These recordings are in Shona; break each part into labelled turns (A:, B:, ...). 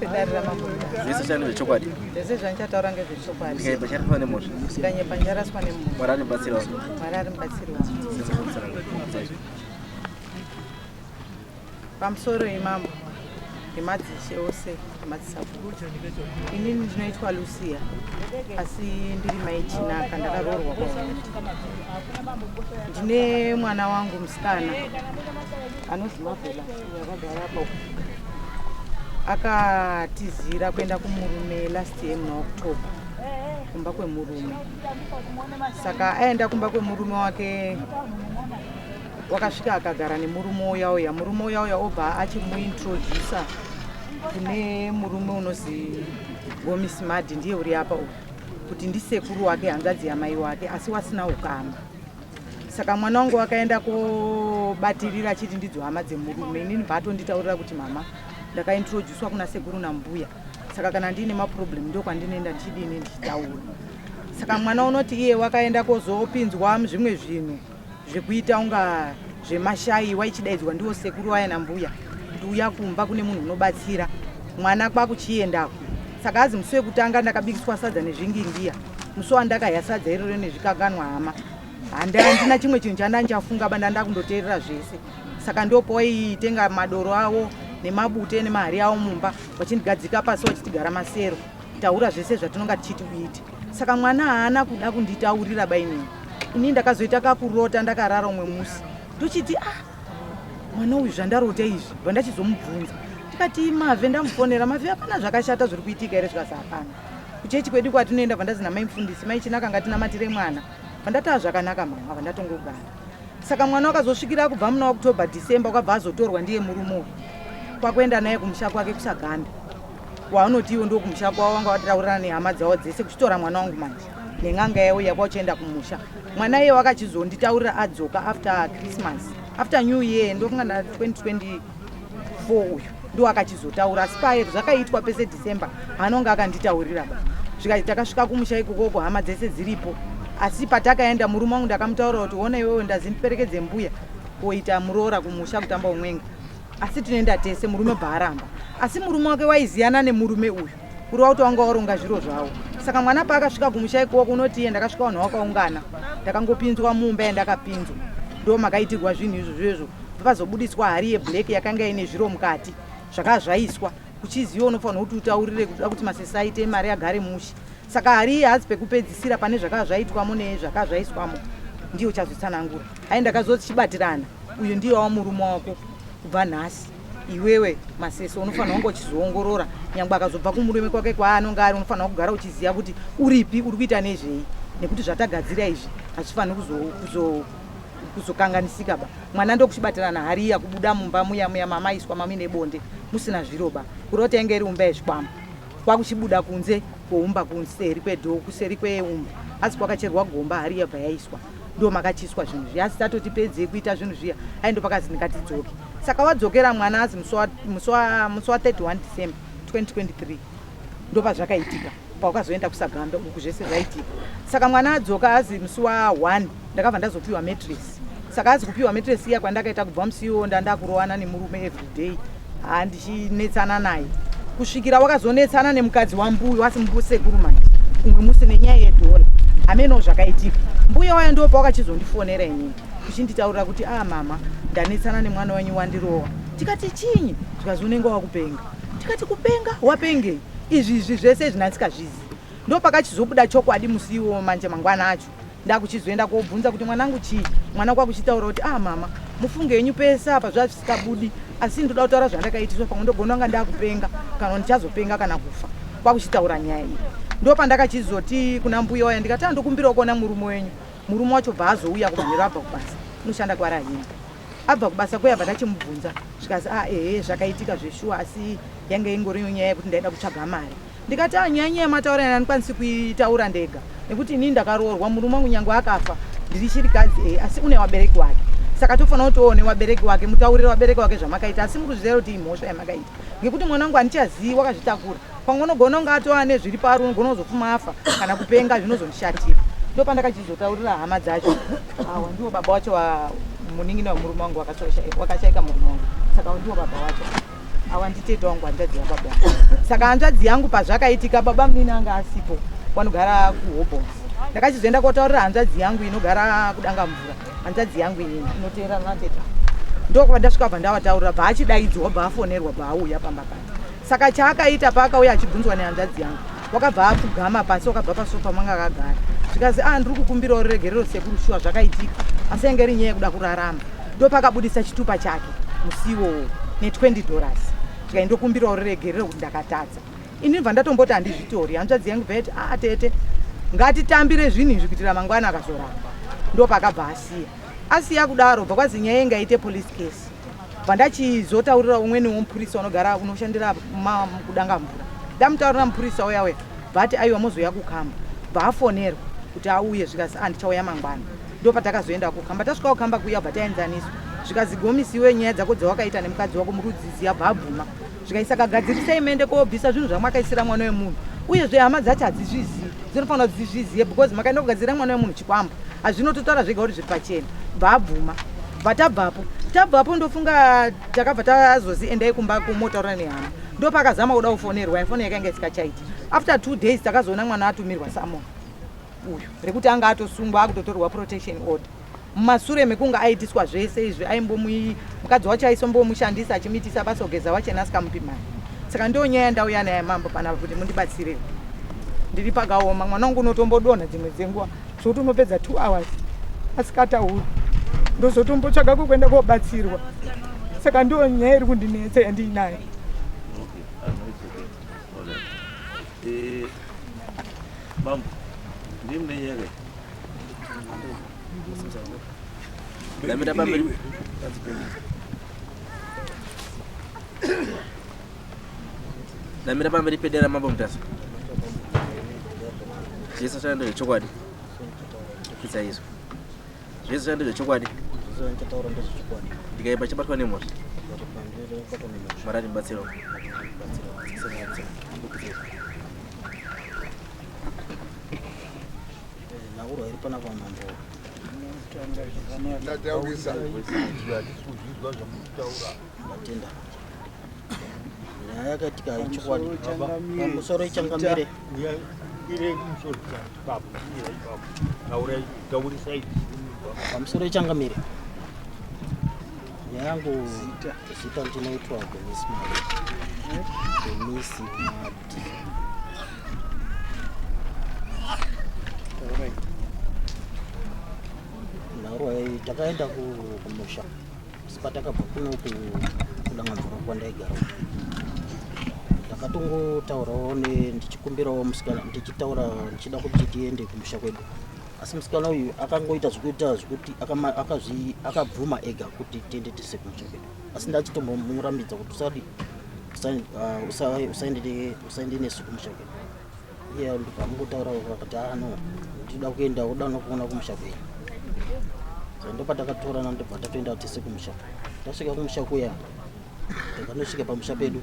A: pedare ramambo.
B: Zvese chani zvechokwadi.
A: Zvese zvandichataura ngezvechokwadi.
B: Ndikanyepa charaswa nemhosva.
A: Ndikanyepa ndicharaswa nemhosva.
B: Mwari ari mubatsiri wangu.
A: Mwari ari mubatsiri wangu. Pamusoro imambo nemadzishe ose nemadzisabhuku. Inini ndinoitwa Lucia asi ndiri mai Chinaka ndakaroorwa kwaHondi. Ndine mwana wangu musikana anonzi Mavela akagara apa akatizira kuenda kumurume last year muna October kumba kwemurume. Saka aenda kumba kwemurume wake wakasvika akagara nemurume uya uya murume uya uya obva achimuintrodusa kune murume unozi Gomis Madi ndiye uri apa uyu kuti ndisekuru wake hanzvadzi yamai wake asi wasina ukama saka mwana wangu wakaenda kobatirira achiti ndidzo hama dzemurume inini bva atonditaurira kuti mama ndakaintroducwa kuna sekuru nambuya saka kana ndiine maproblem ndokwandinoenda ndichidini ndichitaura saka mwana unoti iye wakaenda kozopinzwa muzvimwe zvinhu zvekuita unga zvemashayi waichidaidzwa ndiwo sekuru waya nambuya kuti uya kumba kune munhu unobatsira mwana kwakuchiendako saka azi musi wekutanga ndakabikiswa sadza nezvingingiya musi wandakahya sadza iroro nezvikakanwa hama handina chimwe chinhu chandandichafunga ba ndandakundoteerera zvese saka ndopawaitenga madoro avo nemabute nemahari avo mumba vachindigadzika pasi vachitigara masero taura zvese zvatinonga tichiti uite saka mwana haana kuda kunditaurira bainini ini ndakazoita kakurota ndakarara umwe musi ndochiti ah mwana uyu zvandarota izvi bva ndachizomubvunza ndikati mave ndamufonera mave hapana zvakashata zviri kuitika here zvikazi hapana kuchechi kwedu kwatinoenda bva ndazi namai mufundisi mai chinaka ngatinamatire mwana bva ndataa zvakanaka mama bva ndatongogara saka mwana wakazosvikira kubva muna october december kwabva azotorwa ndiye murume uyu kwakuenda naye kumusha kwake kusagambe waunoti iwo ndokumusha kwavo wanga wataurirana nehama dzavo dzese kuchitora mwana wangu manje nen'anga yauya kwauchienda kumusha mwana iye wakachizonditaurira adzoka after christmas after new year ndokunga na 2024 uyu ndo akachizotaura asi paye zvakaitwa pese december anonga akanditaurira ba zvikati takasvika kumusha ikokoko hama dzese dziripo asi patakaenda murume wangu ndakamutaurira kuti ona iwewe ndazindiperekedze mbuya koita muroora kumusha kutamba umwenga asi tinoenda tese murume bva aramba asi murume wake waiziyana nemurume uyu kureva kuti wanga waronga zviro zvavo saka mwana paakasvika kumusha ikoko unoti iye ndakasvika vanhu vakaungana ndakangopinzwa mumba yandakapinzwa ndo makaitirwa zvinhu izvo zvezvo pazobudiswa hari yeblack yakanga ine zviro mukati zvakava zvaiswa kuchiziva unofanira kuti utaurire kuda kuti masesa aite mari agare mushe saka hari iyi hazi pekupedzisira pane zvakava zvaitwamo nezvakava zvaiswamo ndiyo uchazotsanangura ai ndakazoti chibatirana uyu ndiye wamurume wako kubva nhasi iwewe maseso unofanira kunge uchizoongorora nyangwe akazobva kumurume kwake kwaanonge ari unofanira kugara uchiziva kuti uripi uri kuita nezvei nekuti zvatagadzira izvi hazvifaniri kuzokanganisika ba mwana ndokuchibatirana hari iya kubuda mumba muya muya mamaiswa mamuine bonde musina zviro ba kureva kuti yainge iri umba yezvikwambo kwakuchibuda kunze kweumba kuseri kwedhoo kuseri kweumba asi kwakacherwa gomba hari yabva yaiswa ndo makachiswa zvinhu zviya asi tatoti pedzei kuita zvinhu zviya ai ndopakazi ndingatidzoke saka wadzokera mwana azi musi wa 31 December 2023 ndopazvakaitika pawakazoenda kusagambe uku zvese zvaitika saka mwana adzoka azi musi wa 1 ndakabva ndazopiwa matress saka azi kupiwa matress iya kwandakaita kubva musi iwowo ndandakurowana nemurume everyday haa ndichinetsana naye kusvikira wakazonetsana nemukadzi wambuyo wasi mbusekuru manje umwe musi nenyaya yedhola hameno zvakaitika mbuya waya ndopa wakachizondifonera inini kuchinditaurira kuti a ah, mama ndanetsana nemwana wenyu wandirowa tikati chinyi zvikazi unenge wakupenga tikati kupenga wapengei izvi izvi zvese izvi ndandisingazvizivi ndopakachizobuda chokwadi musi iwowo manje mangwana acho ndakuchizoenda kobvunza kuti mwanangu chii mwana kwakuchitaura kuti ah mama mufunge henyu pese apa zvazvisikabudi asi ndoda kutaura zvandakaitiswa pamwe ndogona kunga ndakupenga kana ndichazopenga kana kufa kwakuchitaura nyaya iyi ndopandakachizoti kuna mbuya waya ndikati ah, ndokumbirawo kuona murume wenyu murume wacho bva azouya kumanheru abva kubasa unoshanda kwarahini abva kubasa kuya bva ndachimubvunza zvikazi ah ehe zvakaitika zveshuwa asi yange ingori nyaya yekuti ndaida kutsvaga mari ndikati ah nyaya nyaya mataura yana ndikwanisi kuitaura ndega nekuti inini ndakaroorwa murume wangu nyange akafa ndiri chirikadzi e asi une wabereki wake saka tofanira kuti oone wabereki wake mutaurire wabereki wake zvamakaita asi muri kuzviziva kuti imhosva yamakaita ngekuti mwana wangu handichazivi wakazvitakura pamwe unogona kunge atova nezviri paari unogona kuzofuma afa kana kupenga zvinozondishatira ndopandakachizotaurira hama dzacho awa ndiwo baba wacho munin'ina wemurume wangu wakashaika murume wangu saka ndiwo baba wacho. Awa nditete wangu hanzvadzi yababa wangu. Saka hanzvadzi yangu pazvakaitika baba munini anga asipo vanogara kuhobos. Ndakachizoenda kotaurira hanzvadzi yangu inogara kudanga mvura. Hanzvadzi yangu inini inoteerana natete. Ndokwa ndasvika bva ndavataurira bva achidaidzwa bva afonerwa bva auya pamba pake. Saka chaakaita paakauya achibvunzwa nehanzvadzi yangu wakabva apfugama pasi wakabva pasofa manga akagara zvikazi ah ndiri kukumbirawo ruregerero sekuru shuwa zvakaitika asi yange iri nyaya yekuda kurarama ndopakabudisa chitupa chake musi iwowo ne20 dollars zvikai ndokumbirawo ruregerero kuti ndakatadza ini bva ndatomboti handizvitori hanzvadzi yangu bva yati ah tete ngatitambire zvinhu izvi kuitira mangwana akazoramba ndopakabva asiya asiya kudaro bva kwazi nyaya ingaite police case bva ndachizotaurira umweni womupurisa unogara unoshandira kudanga mvura ndamutaurira mupurisa uya uya bva ati aiwa mozouya kukamba bva afonerwa kuti auye zvikasi andichauya ah, mangwana ndopatakazoenda kukamba tasvika kukamba kuya bva taenzaniswa zvikazi gomisi iwe nyaya dzako dzawakaita nemukadzi wako muri kudziziva bva abvuma zvikaisa kagadzirisai mende kobvisa zvinhu zvamakaisira mwana wemunhu uyezve hama dzacho hadzizvizivi dzinofanira kuti dzizvizive because makaenda kugadzirira mwana wemunhu chikwambo hazvinototaura zvega kuti zviri pachena bva abvuma bva tabvapo tabvapo ndofunga takabva tazozi endai kumba kumotaura nehama ndopakazama kuda kufonerwa foni yakanga isikachaiti after two days takazoona mwana atumirwa samon uyu rekuti anga atosungwa akutotorwa protection order mumasure mekunge aitiswa zvese izvi aimbomui mukadzi wacho aisombomushandisa achimuitisa basa kugeza wachena asikamupi mari saka ndiyo nyaya yandauya naye mambo panapa kuti mundibatsirewo ndiri pakaoma mwana wangu unotombodonha dzimwe dzenguva zvokuti unopedza two hours asikatauri ndozotombotsvaga kwekuenda kobatsirwa saka ndiyo nyaya iri kundinetsa yandiinayo
C: eh, Bambo, ndiye mune nyaya kai?
B: Ndamira pamberi. Ndamira pamberi pedera mambo Mutasa. Jesu chando zvechokwadi. Kutsa izvo. Jesu chando zvechokwadi. Ndikaipa chabatwa nemhosva. Mwari atibatsirawo.
D: Nhaurwa iri panapa mambo.
E: Ndataurisa. Kuzvizwa zvamutaura.
D: Ndatenda. Nyaya yakaitika ichokwadi. Pamusoro ichangamire. Pamusoro ichangamire. Nyaya yangu zita ndinoitwa Denis Madi. Denis Madi. Nhaurwa iyi takaenda kumusha asi patakabva kuno kudangamvura kwandaigara ndakatongotaurawo ndichikumbirawo musikana ndichitaura ndichida kuti tiende kumusha kwedu asi musikana uyu akangoita zvekuita zvekuti akabvuma ega kuti tiende tese kumusha kwedu asi ndachitombomurambidza kuti usadi ah, usaende nesu kumusha kwedu iye ndobva amungotaura akati ano ah, ndinoda kuenda uda nokuona kumusha kwenyu so ndopatakatorana ndobva tatoenda tese kumusha tasvika kumusha kuya takanosvika pamusha pedu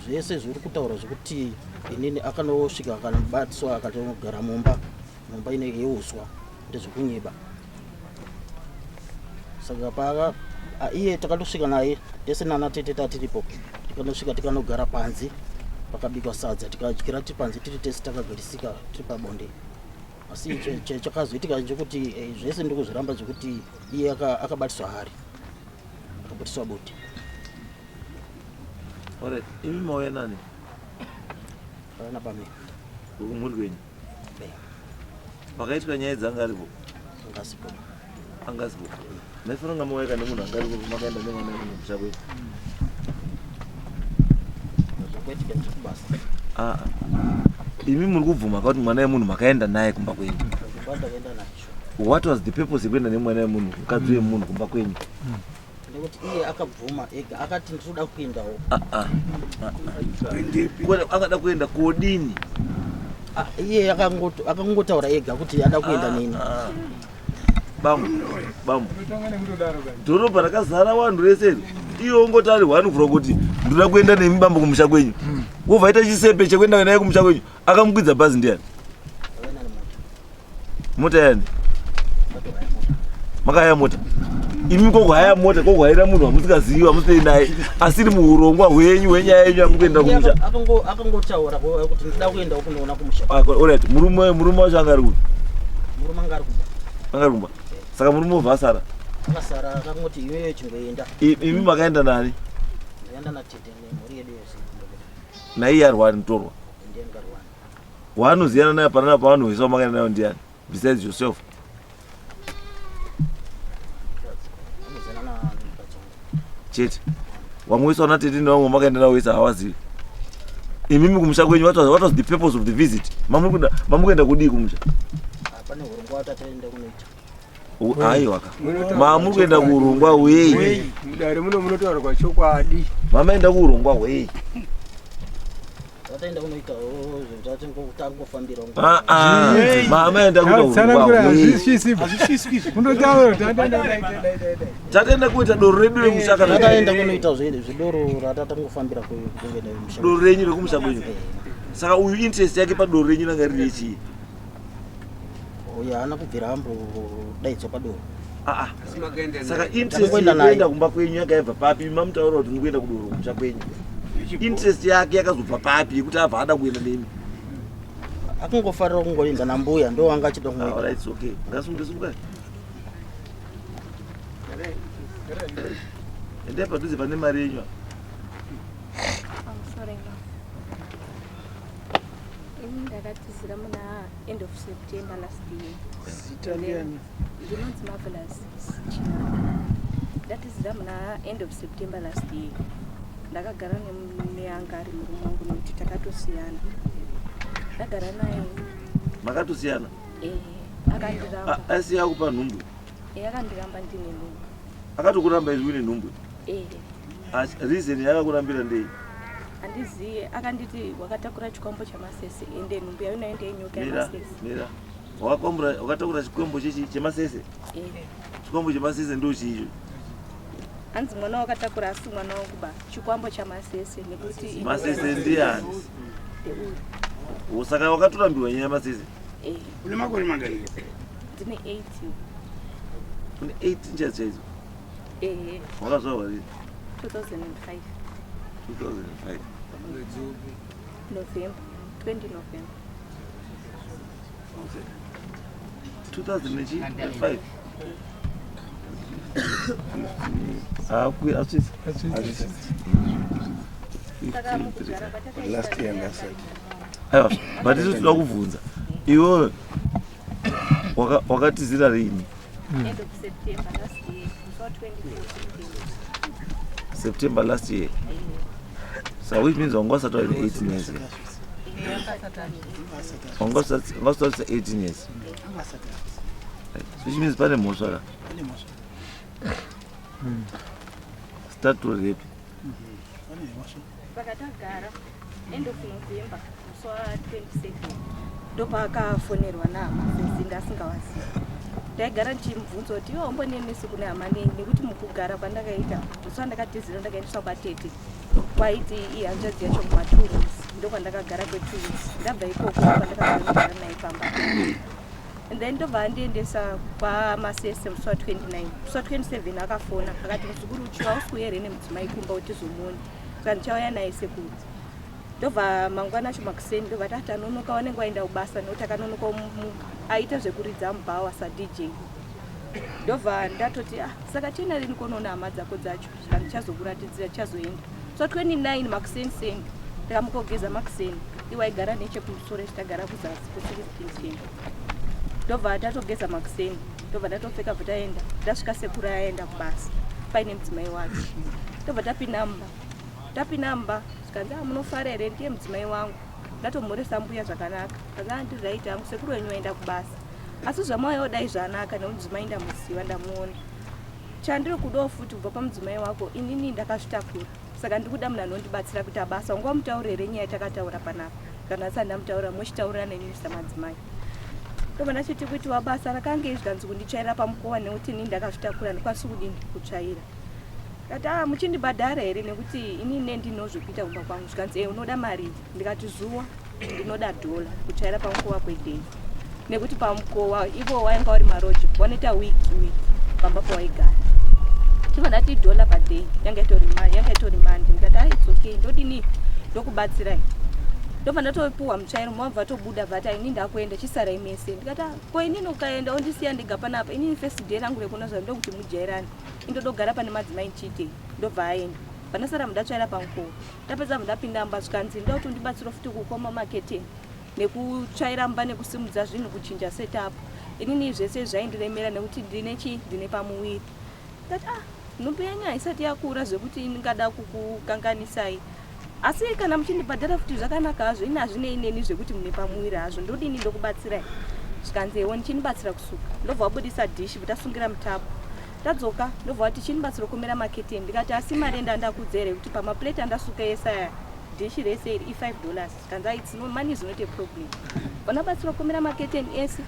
D: zvese zviri kutaura zvekuti inini akanosvika akanobatiswa akatogara mumba mumba ine yeuswa ndezvekunyeba saka paka iye takatosvika naye tese nana tete tatiripo tikanosvika tikanogara panze pakabikwa sadza tikadyira tiri panze tiri tese takagarisika tiri pabonde asi chakazoitika chekuti eh, zvese ndikuzviramba zvekuti iye akabatiswa hari akabatiswa bute
C: Alright, imi mauya nani?
D: Vana pamwe.
C: Kumhuri kwenyu? Pakaitwa nyaya dzanga aripo?
D: Angasipo.
C: Angasipo. Maifanira kunga mauya kana munhu anga aripo makaenda nemwana wenyu kumusha kwenyu.
D: Zvakaitika ndikubasa.
C: Ah. Imi muri kubvuma kuti mwana wemunhu makaenda naye kumba kwenyu.
D: Kumba ndakaenda naye.
C: What was the purpose yekuenda nemwana wemunhu, mukadzi wemunhu kumba kwenyu?
D: Nekuti iye akabvuma ega akati ndinoda kuendawo.
C: Ah, ah, ah, akada kuenda kodini?
D: Ah, iye akangotaura ega kuti ada kuenda ah, neni.
C: Ah. Bambo, bambo. Dhorobha rakazara vanhu rese iri. Iye ongoti ari hwani kuvhura kuti ndoda kuenda nemi bambo kumusha kwenyu. Wobva aita chisepe chekuenda naye kumusha kwenyu. Akamukwidza bhazi ndiani? Mota yani? Makaya mota. Imi kokuhaya mota kokuhaira munhu wamusingazivi wamusei naye asiri muurongwa hwenyu hwenyaya yenyu yamukuenda kumusha.
D: Akangotaura kuti ndida kuenda kunoona kumusha.
C: Ah, alright, murume murume wacho anga ari kupi?
D: Murume anga ari kumba.
C: Anga ari kumba. Saka murume obva asara.
D: Akasara akangoti iwewe chingoenda.
C: Imi makaenda nani?
D: Ndakaenda natete nemhuri yedu yose.
C: Naiye arwari mutorwa.
D: Ndiye ngarwani.
C: Waanoziyana naye panana pavanhu vese wamakaenda nayo ndiani? Besides yourself.
D: Anoziyana namukadzi wangu.
C: Chete. Vamwe wese vana tete nevamwe wamakaenda navo wese havazivi. Imimi kumusha kwenyu what was the purpose of the visit? Mamukuenda kudii kumusha?
D: Pane urongwa watataenda kunoita.
C: Aiwa ka. Mamuri kuenda kuurongwa hwei?
E: Mudare muno munotaurwa chokwadi.
C: Mamaenda kuurongwa hwei?
D: Tataenda kunoita tangofambira.
C: Ah ah. Mamaenda kuita urongwa hwei?
E: Hazvisviswi. Kundotaura kuti
C: Tataenda kuita doro redu remusha kana
D: Tataenda kunoita zvedoro ratatangofambira kuenda kumusha.
C: Doro renyu rekumusha kwenyu. Saka uyu interest yake padoro renyu ranga riri yechii?
D: Uyu haana kubvira ambodaidzwa padoro.
C: Ah ah. Saka interest
D: Takangoenda naye.
C: yekuenda kumba kwenyu yakaibva papi? Mamutaura kuti mukuenda kudoro kumusha kwenyu. Interest yake yakazobva papi yekuti abva ada kuenda nemi?
D: Akangofarira kungoenda nambuya ndo wanga achida
C: Ah,
D: kungoenda.
C: alright, it's okay. Ngasunge sungai. Endai padhuze pane mari yenyu apa.
F: Pamusoro ino. Ini ndakatizira muna end of September last year.
E: Zita ndiani?
F: Ndinonzi Marvelous Chinaka. Ndatizira muna end of September last year. Ndakagara neanga ari murume wangu nekuti takatosiyana. Ndagara naye.
C: Makatosiyana.
F: Akandiramba.
C: Asi yakupa nhumbu.
F: Akandiramba ndine nhumbu.
C: Akatokuramba izvi uine nhumbu. Asi reason yakakurambira ndei?
F: Handiziye, akanditi wakatakura chikwambo chamasese ende nhumbu yayo nayo ndeyinyoka
C: Mira,
F: yamasese.
C: mira. Wakatakura chikwambo chechi chemasese? Chikwambo chemasese ndo chiicho.
F: Hanzi mwana wakatakura asi mwana wangu ba chikwambo chamasese nekuti
C: Masese ndiani?
F: Ndeuyu.
C: Saka wakatorambiwa nyaya yemasese?
G: Une makore mangani?
F: Ndine 18.
C: Une 18 chaidzo chaidzo? Wakazvarwa rini?
F: 2005.
C: 2005.
F: November, 20 November.
C: 2005. Asvitsi.
F: Saka mukugara kwatakaita
G: Last year ngasati.
C: Aiwa, but isu tinoda kubvunza. Iwewe wakatizira rini?
F: End of September last year, musi wa 24 September.
C: September last year. So which means wanga usati waine 18 years. Wanga usati 18 years. Right. Which means pane mhosva ka. Statutory rape.
F: Saka tagara end of November musi wa 27 ndopaakafonerwa nahama sezinda asingawazivi. Ndaigara ndichimubvunza kuti iwe umbonenesi kune hama nei, nekuti mukugara kwandakaita musi wandakatizira ndakaendeswa kwatete kwaiti ihanzvadzi yacho kuma 2 rooms, ndokwandakagara kwe 2 weeks. Ndabva ikoko kwandakazonogara naye pamba and then ndobva andiendesa kwaMasese musi wa 29. Musi wa 27 akafona akati, "Muzukuru, uchiwa hausi kuuya here nemudzimai kumba kuti tizomuone?" Saka ndichauya naye sekuru. Ndobva mangwana acho makuseni ndobva tati anonoka, wanenge waenda kubasa nekuti akanonoka aita zvekuridza mubhawa saDJ. Ndobva ndatoti, "Ah, saka tienda rini kunoona hama dzako dzacho?" Saka ndichazokuratidzira, tichazoenda. So 29 makuseni seni ndikamuka kugeza makuseni, iwe aigara nechekumusoro, ichitagara kuzasi ku16. Ndobva tatogeza makuseni, ndobva ndatopfeka, bva taenda. Ndasvika sekuru aenda kubasa paine mudzimai wake. Ndobva tapinda mumba. Tapinda mumba zvikanzi, "Ah, munofara here? Ndiye mudzimai wangu." Ndatomhoresa mbuya zvakanaka. Kanzi, "Ah, ndiri right hangu, sekuru wenyu waenda kubasa, asi zvamauyawo dai zvanaka nemudzimai ndamuziva, ndamuona. Chandiri kudawo futi kubva pamudzimai wako, inini ndakazvitakura, saka ndiri kuda munhu anondibatsira kuita basa. Wanga wamutaura here nyaya yatakataura panapa? Kana asati ndamutaura, mochitaurira nenini samadzimai." Ndobva ndachiti, "Kuitiwa basa rakange?" Zvikanzi, "Kunditsvaira pamukova, nekuti inini ndakazvitakura, ndikwanisi kudini kutsvaira." Ndikati, "A, muchindibhadhara here? Nekuti inini nendino zvekuita kumba kwangu." Zvikanzi, "E, unoda mari?" Ndikati, "Zuva ndinoda dhola kutsvaira pamukova kwedheni, nekuti pamukova ivo wainga uri maroja wanoita wiki wiki pamba pawaigara." Chibva ndati dollar per day yanga itori mari, yanga itori mandi. Ndikati ah, it's okay, ndodini ndokubatsirai. Ndobva ndatopuwa mutsvairo, mabva tobuda vati ini ndakuenda chisarai mese. Ndikati ah, ko inini ukaenda ondisiya ndega panapa, inini first day rangu rekuona zva ndokuti mujairani. Indodogara pane madzimai ndichiitei. Ndobva aenda. Pandasara ndatsvaira pamukova. Ndapedza ndapinda mumba zvikanzi ndoda kuti undibatsire futi kukoma maketeni nekutsvaira mumba nekusimudza zvinhu kuchinja setup. Inini zvese zvaindiremera nekuti ndine chii ndine pamuviri. Ndati ah nhumbu yenyu haisati yakura zvekuti ndingada kukukanganisai. Asi kana muchindibhadhara futi zvakanaka hazvo ini hazvinei neni zvekuti mune pamuviri hazvo ndodini ndokubatsirai. Zvikanzi ewo ndichindibatsira kusuka. Ndobva wabudisa dish tasungira mutapu. Tadzoka ndobva wati chindibatsira kumera maketeni ndikati asi mari yandandakudza here kuti pamaplate andasuka ese aya dish rese iri i5 dollars. Zvikanzi ah, it's no money is not a problem. Vandabatsira kumera maketeni ese.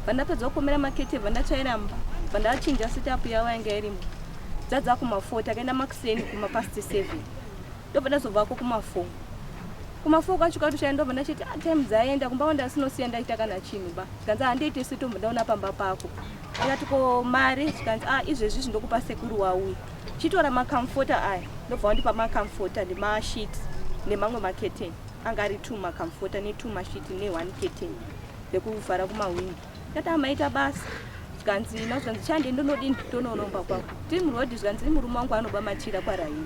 F: Vandapedza kukomera maketeni vandatsvaira mumba. Vandachinja setup yavo yanga irimo. Dzadza kuma4 takaenda makuseni kuma past 7. Ndobva ndazobvako kuma4. Kuma4 kwacho kwatoshaya ndobva ndachiti ah, time dzaenda kumba kwandasiinosiya ndaita kana chinhu ba. Zvikanzi handiite setombo ndaona pamba pako. Ndikati ko mari zvikanzi ah izvezvi izvi ndokupa sekuru wauya. Chitora macomforter aya ndobva wandipa macomforter nemasheet nemamwe maketeni anga ari two macomforter netwo masheet neone curtain rekuvhara kumahwindo. Ndikati amaita basa zvikanzi na zvikanzi chande ndonodini tononomba kwako tiri muroad zvikanzi murume wangu anoba machira kwaraini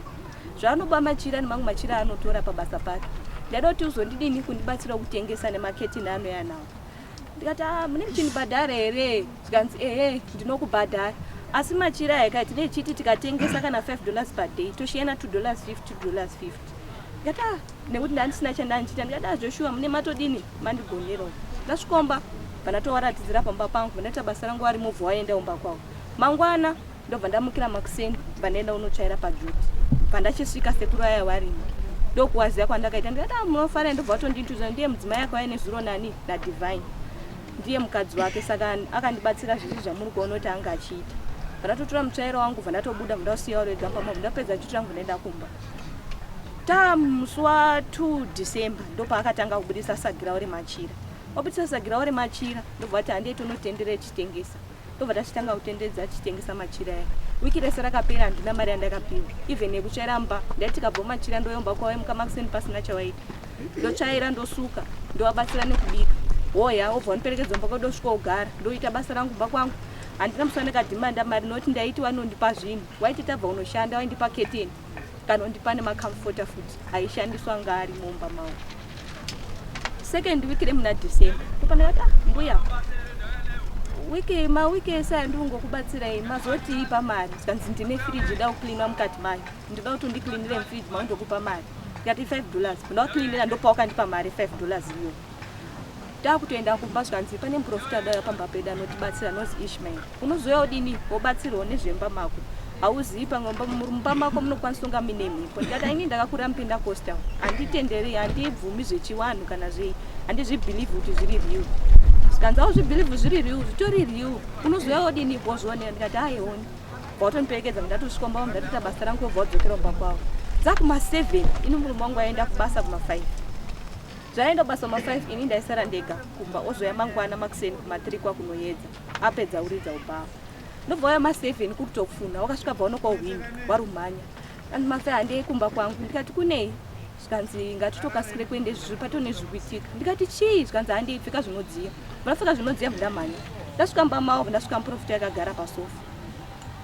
F: zvaanoba machira nemamwe machira anotora pabasa pake ndaida kuti uzondidini kundibatsira kutengesa nemaketeni anouya nawo ndikati ah, mune muchinibhadhara here zvikanzi ehe ndinokubhadhara asi machira aya kai tine chiti tikatengesa kana 5 dollars per day toshiyana 2 dollars 50 dollars 50 ndikati ah nekuti ndandisina chandandichiita ndikati ah Joshua mune matodini mandigonerawo ndasvikomba pandatowaratidzira pamba pangu pandaita basa rangu vari movha waenda umba kwavo mangwana ndobva ndamukira makuseni bva ndaenda unotsvaira pajuti bva ndachisvika sekuru aya varimo ndokuwaziva kwandakaita ndikati ah, munofara ndobva vatondintuza ndiye mudzimai akauya nezuro nani nadivine ndiye mukadzi wake saka akandibatsira zvizvi zvamuri kuona kuti anga achiita bva ndatotora mutsvairo wangu bva ndatobuda bva ndausiya uri wega pamba bva ndapedza juti rangu ndaenda kumba ta musi wa 2 December ndopaakatanga kubudisa sagirawo remachira wabudisa sagirawo remachira ndobva vati handei tonotendera ichitengesa ndobva tachitanga kutenderedza tichitengesa machira aya wiki rese rakapera handina mari yandakapiwa even yekutsvaira mba ndaiti kabva machira ndoyomba kwavaimuka makuseni pasina chawaita ndotsvaira ndosuka ndovabatsira nekubika hoya wobva wandiperekedza mba kwadosvika ogara ndoita basa rangu mba kwangu handina musi wandakadhimanda mari nokuti ndaiti vanondipa zvinhu waiti tabva unoshanda waindipa keteni kana undipa nemacomforter futi aishandiswa ngaari mumba mavo second week remuna December ndopandakati ah mbuya wiki mawiki ese aya ndikungokubatsirai mazotii pamari zvikanzi ndine firiji ida kuklinwa mukati mayo ndinoda kuti undiklinire mufiriji mayo ndokupa mari ndikati 5 dollars ndoda kuklinira ndopa wakandipa mari 5 dollars iyo takutoenda kumba zvikanzi pane muprofita adauya pamba pedu anotibatsira anozi Ishmael unozouya udini wobatsirwawo nezvemba mako hauzivi pamwe mumba mako munokwanisa kunga mine mhepo ndikati aini ndakakura mupentecostal handitenderi handibvumi zvechiwanhu kana zvei handizvibhilivhi kuti zviri real zvikanzi auzvibhilivhi zviri real zvitori real unozouya wodini wozvionera ndikati aioni vatondiperekedza ndatosvika mba ndatoita basa rangu wobva wadzokera kumba kwavo dzakuma7 ini murume wangu aenda kubasa kuma5 zvaenda kubasa kuma5 ini ndaisara ndega kumba ozoya mangwana makuseni kuma3 kwakunoyedza apedza uridza ubhawa ndobva waya ma7 kuri tokufuna wakasvika bva unokwa hwindo warumhanya and mafe handei kumba kwangu ndikati kunei zvikanzi ngatitokasikire kuende zviri patone zviri kuitika ndikati chii zvikanzi handei pfeka zvinodziya ndapfeka zvinodziya ndamhanya ndasvika mumba mavo ndasvika muprofita akagara pasofa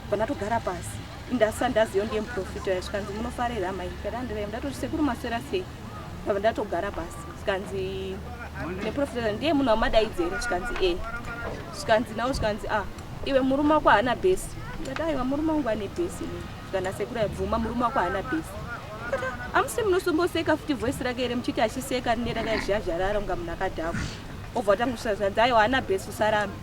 F: pandatogara pasi ndasa ndaziyo ndiye muprofita uya zvikanzi munofarira mai ndikati handirai ndatoti sekuru maswera sei ndabva ndatogara pasi zvikanzi neprofita ndiye munhu wamadaidzere zvikanzi e zvikanzi nawo zvikanzi a iwe murume wako haana bhesi ndikati aiwa murume wangu ane bhesi inini zvikanzi asekuru aibvuma murume wako haana bhesi ndikati hamusi munosomboseka futi voice rake here muchiti achiseka rine rakazhazharara kunga munhu akadhakwa obva watangusvika zvikanzi aiwa haana bhesi usarambe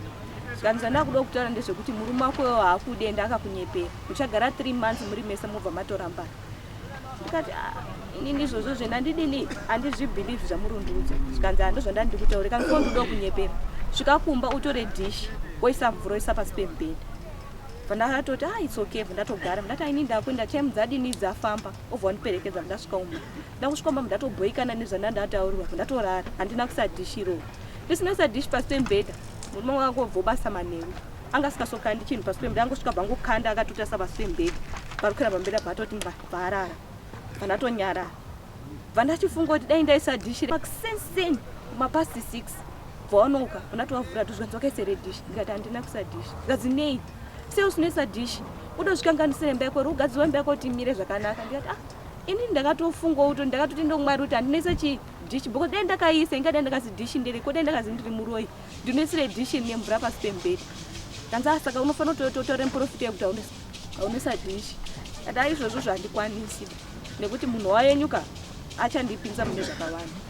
F: zvikanzi zvandakuda kutaura ndezvekuti murume wako iwo haakude ende akakunyepera muchagara 3 months muri mese mobva matorambana ndikati "Ah, inini izvozvo zvena ndidini handizvibhilivhi zvamurundiudza zvikanzi hando zvandandi kutaura kanzi ko ndoda kunyepera svika kumba utore dhishi woisa mvura woisa pasi pemubhedha bva ah it's okay bva ndatogara ndati aini ndakuenda time dzadini dzafamba obva wandiperekedza ndasvika umba ndakusvika umba ndatobhoikana nezvandandataurwa bva ndatorara handina kuisa dhishi iroro ndisina kuisa dhishi pasi pemubhedha murume wangu angobva basa manheru anga asingasokandi chinhu pasi pemubhedha angosvika bva angokanda akatotasa pasi pemubhedha. Parikwira pamberi apa atoti bvarara. Bva ndatonyarara. Bva ndachifunga kuti dai ndaisa dhishi makusenseni mapast 6 bva wanoka undatovavhura to zvikanzi wakaisa here dhishi ndikati handina kuisa dhishi zvikanzi nei sei usinoisa dhishi udozvikanganisira imba yako uri imba yako kuti imire zvakanaka ndikati ah ini ndakatofunga kuti ndakatoti ndomwari kuti handinoisa chii dhishi because dai ndakaisa ingadai ndakazi dhishi ndere ko dai ndakazi ndiri muroyi ndinoisire dhishi rine mvura pasi pemubhedha kanzi ah saka unofanira kutotora muprofita yekuti aunesa dhishi ati ah izvozvo zvandikwanisi nekuti munhu wayenyuka achandipinza mune zvakawanda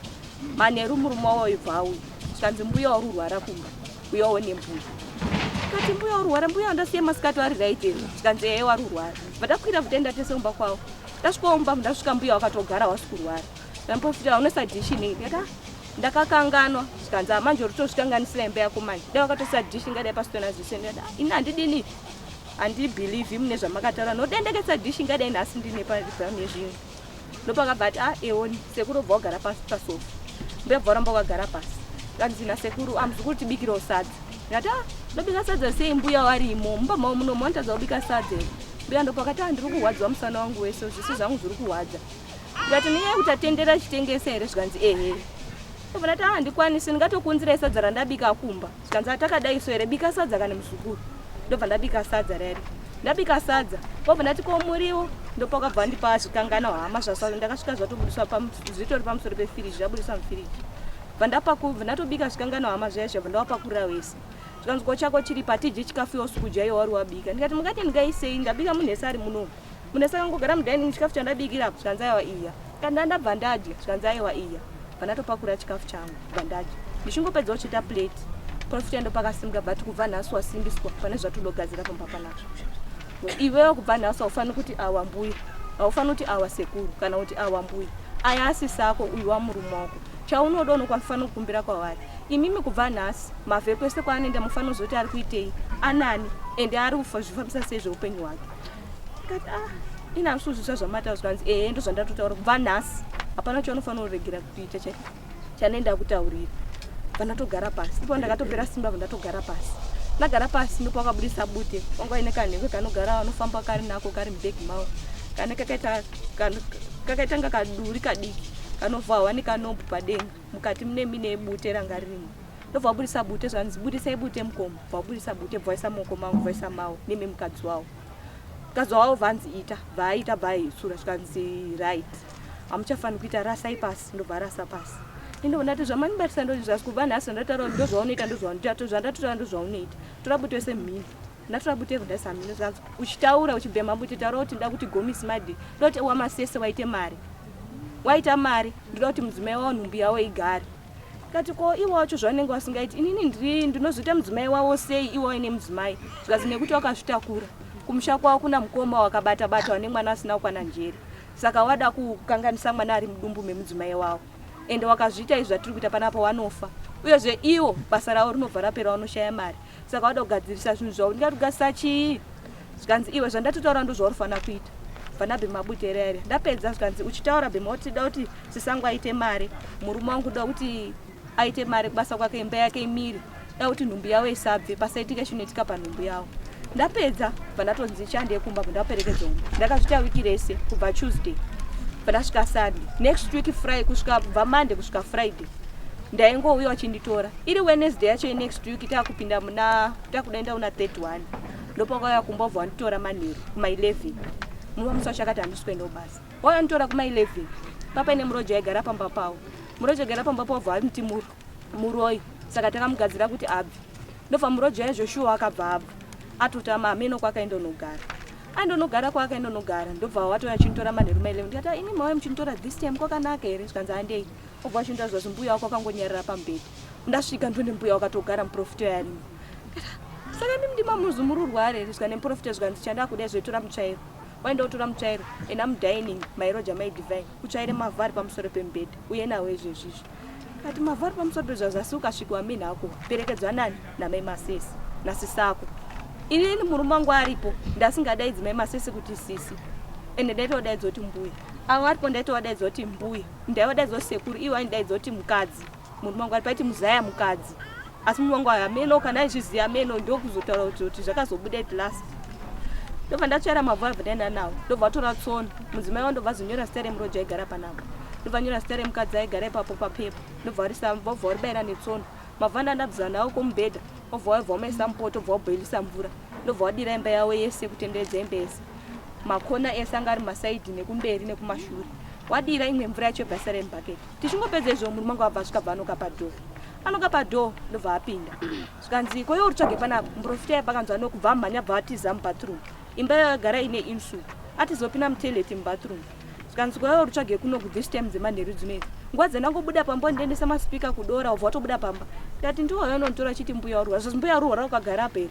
F: manheru murume wawo ibva auya zvikanzi mbuya uri urwara kumba uyawo nembuya kati mbuya urwara mbuya wandasiya masikati wari right here zvikanzi eye wari urwara vatakwira kutenda tese kumba kwavo tasvika kumba ndasvika mbuya wakatogara wasi kurwara ndamupofita unoisa dhishi nei ndikati ah, ndakakanganwa zvikanzi ah, manje uri tozvikanganisira imba yako manje dai wakatoisa dhishi ingadai pasitona zvese ndikati ah, ini handidini handibhilivhi mune zvamakataura nodendekesa dhishi ingadai nhasi ndine pane zvinhu ndopakabva ati ah eoni sekuru obva wagara pasi pasofa mbuya bva waramba wakagara pasi kanzi nasekuru ah muzukuru tibikirawo sadza ndikati ah ndobika sadza sei mbuya warimo mumba mavo muno monotadza kubika sadza here mbuya ndopakati ah ndiri kurwadziwa musana wangu wese zviso zvangu zviri kurwadza ndikati nenyaya yekuti atendera chitengesa here zvikanzi ehe ndobva ndati ah handikwanisi ndingatokuunzirai sadza randabika kumba zvikanzi atakadai so here bika sadza kani muzukuru ndobva ndabika sadza rari ndabika sadza kwabva ndati ko muriwo ndopakabva andipa zvikangana hama zvasa ndakasvika zvatobudiswa zvitori pamusoro pefiriji zvabudiswa mufiriji bva ndapakubva ndatobika zvikangana hama zviya zviya bva ndawapakurira wese zvikanzi ko chako chiri patidye chikafu iwe usikudya iwe wari wabika ndikati mungati ndingaisei ndabika munhu ese ari munomu munhu ese akangogara mudining chikafu chandabikira apo zvikanzi aiwa iya kanda ndabva ndadya zvikanzi aiwa iya bva ndatopakura chikafu changu bva ndadya ndichingopedza kuchita plate profita ndopakasimuka but kubva nhasi wasimbiswa pane zvatodogadzira pamba panapa iwewo kubva nhasi haufaniri kuti awa mbuya haufaniri kuti awa sekuru kana kuti awa mbuya aya asisako uyu wamurume wako chaunoda unofanira kukumbira kwavari imimi kubva nhasi mavhe kwese kwaanoenda mufanira kuzoti ari kuitei anani ende ari kuzvifambisa sei zveupenyu hwake ndikati ah ini handisi kuzvitsva zvamataura zvikanzi ehe ndozvandatotaura kubva nhasi hapana chaunofanira kuregera kuita chai chanenda kutaurira bva ndatogara pasi ipo ndakatopera simba bva ndatogara pasi ndagara pasi ndipo wakabudisa bute wanga waine kanhekwe kanogara vanofamba kari nako kari mubhegi mawo kane kakaita kakaita nga kaduri kadiki kanovhahwa nekanobhu padenga mukati mune mine bute ranga ririmo ndobva wabudisa bute zvanzi budisai bute mukoma bva wabudisa bute bva waisa muoko mangu bva waisa mawo neme mukadzi wawo mukadzi wawo bvanzi ita bva aita bva aisura zvikanzi right hamuchafaniri kuita rasai pasi ndobva arasa pasi indoona kuti zvamandibatisa ndozvasi kubva nhasi ndataura ndozvaunoita ndozvandatotaura ndozvaunoita tora bute wese mhino ndatora bute kundaisa mhino zvikanzi uchitaura uchibhema bute taura kuti nda kuti gomisi madi ndoda kuti wamasese waite mari waita mari ndoda kuti mudzimai wavo nhumbu yavo igare kati ko iwo wacho zvavanenge vasingaiti inini ndiri ndinozoita mudzimai wavo sei iwo waine mudzimai zvikazi nekuti wakazvitakura kumusha kwavo kuna mukoma wakabata bata wane mwana asina kukwana njere saka wada kukanganisa mwana ari mudumbu memudzimai wavo ende wakazviita izvi zvatiri kuita panapa wanofa uyezve iwo basa ravo rinobva rapera wanoshaya mari saka wada kugadzirisa zvinhu zvavo ndingati kugadzirisa chii zvikanzi iwe zvandatotaura ndozvaurifanira kuita bva ndabhema bute rere ndapedza zvikanzi uchitaura bhema kuti da kuti sisangu aite mari murume wangu da kuti aite mari kubasa kwake imba yake imire da kuti nhumbu yavo isabve pasaitika chinoitika panhumbu yavo ndapedza bva ndatonzi chande kumba bva ndaperekedza umba ndakazvita wiki rese kubva tuesday bva ndasvika sunday next week friday kusvika kubva monday kusvika friday ndaingouya vachinditora iri wednesday yacho yenext week takupinda muna takudaenda kuna 31 ndopakauya kumba bva wanditora manheru kuma 11 mumwe musi wacho akati handisi kuenda kubasa wauya nditora kuma 11 papaine muroja aigara pamba pavo muroja aigara pamba pavo bva vamuti muroyi saka takamugadzira kuti abve ndobva muroja yaizvo shuwa akabva abva atotama hameno kwakaenda unogara aindonogara kwaakaenda unogara ndobva watouya achinditora manheru ma 11 ndikati ah, imi mauya muchinditora this time kwakanaka here zvikanzi handei obva achinditora zvazi mbuya wako akangonyarara pamubhedha ndasvika ndone mbuya wakatogara muprofita yarimo saka imi ndima muzi muri urware here zvika nemuprofita zvikanzi chandakuda zvoitora mutsvairo waenda utora mutsvairo enda mudining mairoja mai divine utsvaire mavhu ari pamusoro pemubhedha uye nawo izvezvizvi kati mavhu ari pamusoro pezvazasi ukasvika wamini hako perekedzwa nani namai masesi nasisako inini murume wangu aripo ndasingadaidzi mai masesi kuti sisi ende ndaitodaidza kuti mbuya avo aripo ndaitowadaidza kuti mbuya ndaivadaidza kuti sekuru ivo aindidaidza kuti mukadzi murume wangu ari paiti muzaya mukadzi asi murume wangu ameno kana aizviziva ameno ndokuzotaura kuti kuti zvakazobuda at last Ndobva ndatsvaira mavhu abva ndaenda nawo. Ndobva vatora tsono. Mudzimai wangu ndobva azonyora zita remuroja aigara panapa. Ndobva anyora zita remukadzi aigara ipapo papepa. Ndobva varisa vobva varibaira netsono. Mavhu andandabvisa nawo kumubhedha. Obva wabva wamaisa mupoto obva wabhoilisa mvura. Ndobva wadira imba yavo yese kutenderedza imba yese. Makona ese anga ari masaidhi nekumberi nekumashure. Wadira imwe mvura yacho yobva yasara mubhaketi. Tichingopedza izvo murume wangu abva asvika bva anoka padhoo. Anoka padhoo ndobva apinda. Zvikanzi ko iwe uritsvage panapa muprofita iye pakanzwa anokubva amhanya bva atiza mubathroom. Imba iyoyo yagara ine insu. Atizopinda mutoilet mubathroom. Zvikanzi ko iwe uritsvage kuno ku this time dzemanheru dzino idzi. Nguva dzandangobuda pamba undiendesa maspeaker kudora ubva watobuda pamba. Ndikati ndiwo uyo unonditora achiti mbuya urwara. Zvikanzi mbuya urwara ukagara apa here?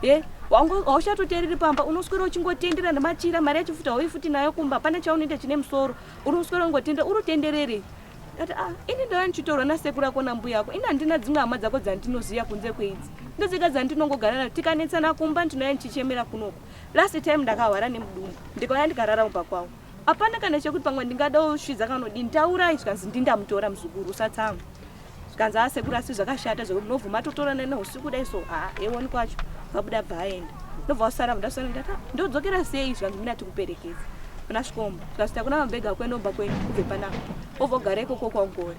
F: Ye hauchatoteereri pamba unoswera uchingotendera nemachira mari yacho futi hauyi futi nayo kumba hapana chaunoita chine musoro unoswera ungotendera uri utendererei Ndati ah ini ndauya ndichitorwa nasekuru ako nambuya ako ini handina dzimwe hama dzako dzandinoziva kunze kweidzi ndodzega dzandinongogara nadzo tikanetsana kumba ndinouya ndichichemera kunoku last time ndakahwara nemudumbu ndikauya ndikarara mumba kwavo hapana kana chekuti pamwe ndingada usvidza kanodini taurai zvikanzi ndindamutora muzukuru usatsamwa zvikanzi asekuru asi zvakashata zvekuti munobvuma totorana neusiku dai so haa ewoni kwacho vabuda bva aenda ndobva wasara ndasara ndati ah, ndodzokera sei zvikanzi mina tikuperekedza kuna svikomba zvikanzi takuna mabhegi ako endomba kwenyu ubve panapa obva ugara ikoko kwangori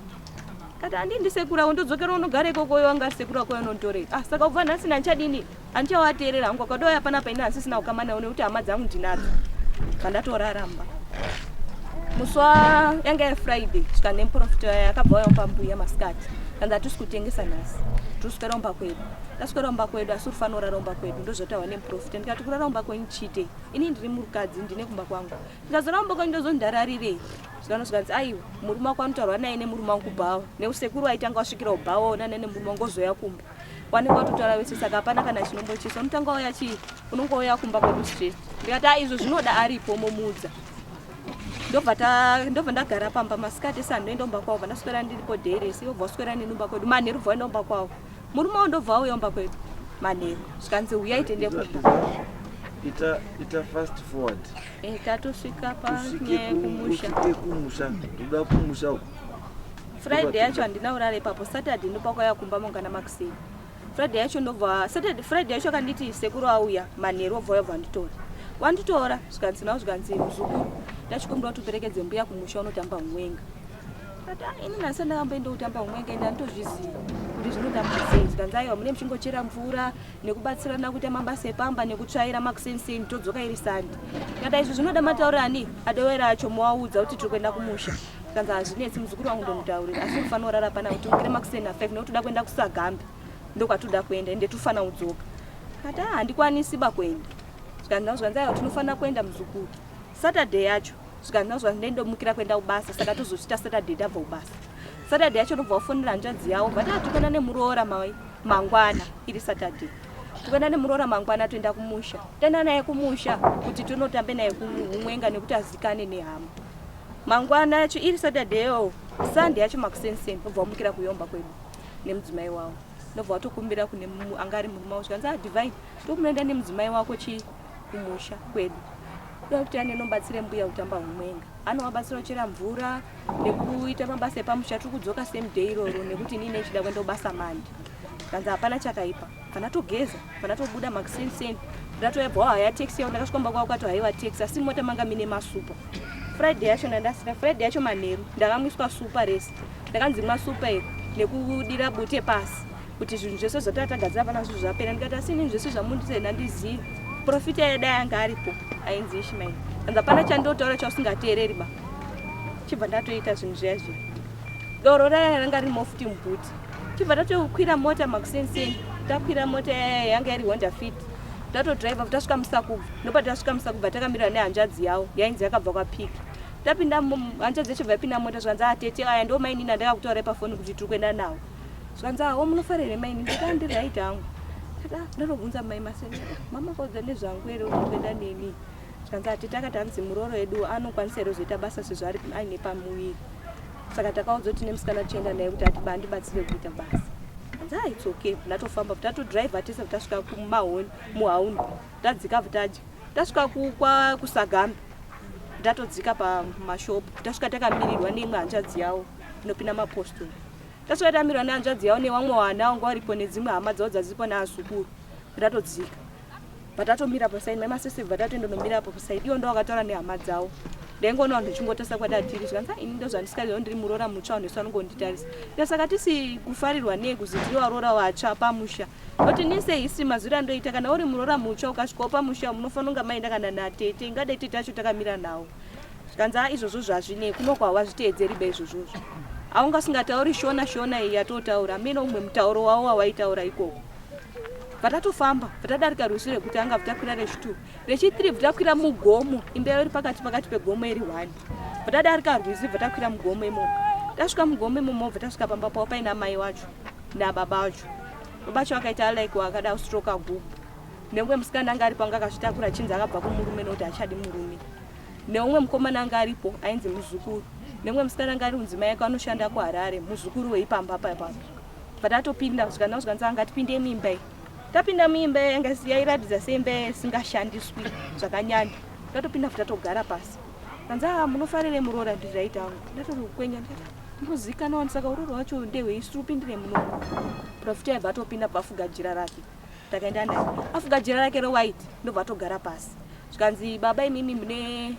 F: kati handii ndisekuru ako ndodzokera unogara ikoko iwe anga sekuru ako anonditorei ah saka ubva nhasi ndandichadini handichawateerera hangu akadouya panapa ini handisisina kukama nawo nekuti hama dzangu ndinadzo kandatoraramba musi wa yanga yefriday svika nemuprofita yakabva waya pambuya masikati kanzi hatisi kutengesa nhasi tinoswera kumba kwedu taswera kumba kwedu asi urifanira kurara kumba kwedu ndozvataurwa nemuprofita ndikati kurara kumba kwenyu chiitei ini ndiri murukadzi ndine kumba kwangu ndikazorara kumba kwenyu ndozondararirei zvikano zvikanzi aiwa murume wako anotaurwa naye nemurume wangu kubhawa neusekuru aitanga wasvikira kubhawa onana nemurume wangu ozoya kumba wanenge watotaura wese saka hapana kana chinombochisa unotanga wauya chii unongouya kumba kwedu straight ndikati a izvo zvinoda aripo momuudza ndobva ndagara pamba masikati ese handoenda kumba kwavo vandaswera ndiripo day rese ivo bva waswera neni kumba kwedu manheru bva waenda kumba kwavo murume wavo ndobva auya kumba kwedu manheru zvikanzi huyai tiende kumba
C: ita ita fast forward
F: eh, tatosvika panyaya yekumusha
C: kumusha ndoda kumusha uko
F: Friday yacho handina kurara ipapo Saturday ndopakauya kumba mangwana makuseni Friday yacho ndobva Saturday Friday yacho akanditi sekuru auya manheru obva uya bva wanditora wanditora zvikanzi nawo zvikanzi muzukuru ndachikumbira kuti uperekedze mbuya kumusha unotamba humwenga ati ah, ini nhasi ndakamboenda kutamba humwenga ende anditozvizivi kuti zvinotambwa sei zvikanzi aiwa mune muchingochera mvura nekubatsirana kuita mabasa epamba nekutsvaira makuseniseni todzoka iri sandi ndikati izvi zvinoda matauriro ani adowera acho mowaudza kuti tiri kuenda kumusha Zvikanzi hazvinetsi muzukuru wangu ndomutaurira asi unofanira kurara pana kuti ukire makuseni na 5 nekuti uda kuenda kusagambe ndokwatoda kuenda ende tofanira kudzoka. Kati ah handikwanisi ba kuenda. Zvikanzi nao zvikanzi aiwa tinofanira kuenda muzukuru. Saturday yacho zvikanzi nao zvikanzi ndendomukira kuenda kubasa saka tozochita Saturday ndabva kubasa. Saturday yacho ndobva wafonera hanzvadzi yavo vati ah tikuenda nemuroora mai mangwana iri Saturday. Tikuenda nemuroora mangwana toenda kumusha. Toenda naye kumusha kuti tonotambe naye kumwenga nekuti azikane nehama. Mangwana yacho iri Saturday yo Sunday yacho makuseni-seni ndobva wamukira kuyomba kwedu nemudzimai wavo ndobva watokumbira kune anga ari murume wavo zvikanzi ah Divine ndokunoenda nemudzimai wako chii kumusha kwedu kuda kuti anenobatsire mbuya kutamba humwenga anovabatsira kuchera mvura nekuita mabasa epamusha tiri kudzoka same day iroro nekuti inini nechida kuenda kubasa mandi kanzi hapana chakaipa kana togeza kana tobuda makuseni-seni ndatoyabva wahaya taxi yavo ndakasvika kumba kwavo kwatohaiwa taxi asi mota manga mine masupa Friday yacho ndandasina Friday yacho manheru ndakamwiswa supa rese ndakanzi mwa supa iri nekudira bute pasi kuti zvinhu zvese zvatanga tagadzira pana zvinhu zvapera ndikati asi inini zvese zvamundisena ndizivi profita yada yanga aripo ainzi Ishmael anzi hapana chandotaura chausingateereri ba chibva ndatoita zvinhu zviya zviya doro raya ranga ririmo futi mubhuti chibva tatokwira mota makusenseni takwira mota yaya yanga iri Honda Fit tatodriver tasvika musakubva ndopatasvika musakubva takamira nehanzvadzi yavo yainzi yakabva kwapiki tapinda hanzvadzi yacho bva yapinda mota zvikanzi atete ah, aya ndo mainini andakakutaurai pafoni kuti tiri kuenda nawo zvikanzi awo ah, munofara here mainini ndati andiri right hangu ah, ndotobvunza mai maseni mama kaudza nezvangu here kuti kuenda neni zvikanzi atete akati hanzi murooro edu anokwanisa here kuzoita basa sezvo ari aine pamuviri saka takaudza kuti nemusikana tichienda naye kuti andibatsire kuita basa hanzi ah, it's okay ndatofamba tatodriver tese tasvika kumahoni muhaundi tadzika tadya tasvika kusagambe ndatodzika pamashopu tasvika takamirirwa neimwe hanzvadzi yavo inopinda mapostori tasvika tamirirwa nehanzvadzi yavo nevamwe vana vanga varipo nedzimwe hama dzavo dzadzipo naazukuru ndatodzika. Bva tatomira pasaidi, mai Masese bva tatoenda nomira apo pasaidi. Iwo ndo wakataura nehama dzavo. Ndaingoona vanhu vachingotasa kwadatiri zvikanzi, "Ah, ini ndozvandisikaziva, ndiri muroora mutsva, vanhu vese vanongonditarisa." Saka tisi kufarirwa nei kuzi tiri varoora vatsva pamusha? Kuti nise isi mazwiro andoita, kana uri muroora mutsva ukasvikawo pamusha, munofanira kunga maenda kana natete, ingadai tete acho takamira nawo. Zvikanzi, "A, izvozvo zvazvinei kunoko, hawazviteedzeri ba izvozvozvo. Aunga usingatauri Shona, Shona iyi yatotaura amene umwe mutauro wavo wawaitaura ikoko." Bvatatofamba, bvatadarika rwizi rekutanga, bvatakwira rechitu, rechithree, bvatakwira mugomo. Imba yavo iri pakati pakati pegomo iri one. Bvatadarika rwizi, bvatakwira mugomo imomo. Tasvika mugomo imomo, bvatasvika pamba pavo paina mai wacho nababa vacho. Baba vacho akaita like wakada kustroka gumbo, neumwe musikana anga aripo anga akazvitakura, achinzi akabva kumurume nokuti achadi murume, neumwe mukomana anga aripo ainzi muzukuru, neumwe musikana anga ari kunzi mai yake anoshanda kuHarare, muzukuru weipamba papapo. Patatopinda, zvikanzi zvikanzi ngatipinde muimba iyi. Tapinda muimba yanga yairatidza seimba isingashandiswi zvakanyanya. Tatopinda, tatogara pasi. Kanzi, "A, munofarire muroora?" Ndiraita hangu ndatori kukwenya, ndikati, "Munozikanwa wani, saka uroro wacho ndehwei? Upindire muno." Profita yabva atopinda, bva afuga jira rake. Takaenda naye, afuga jira rake rewhite, ndobva atogara pasi. Zvikanzi, "Baba, imimi mune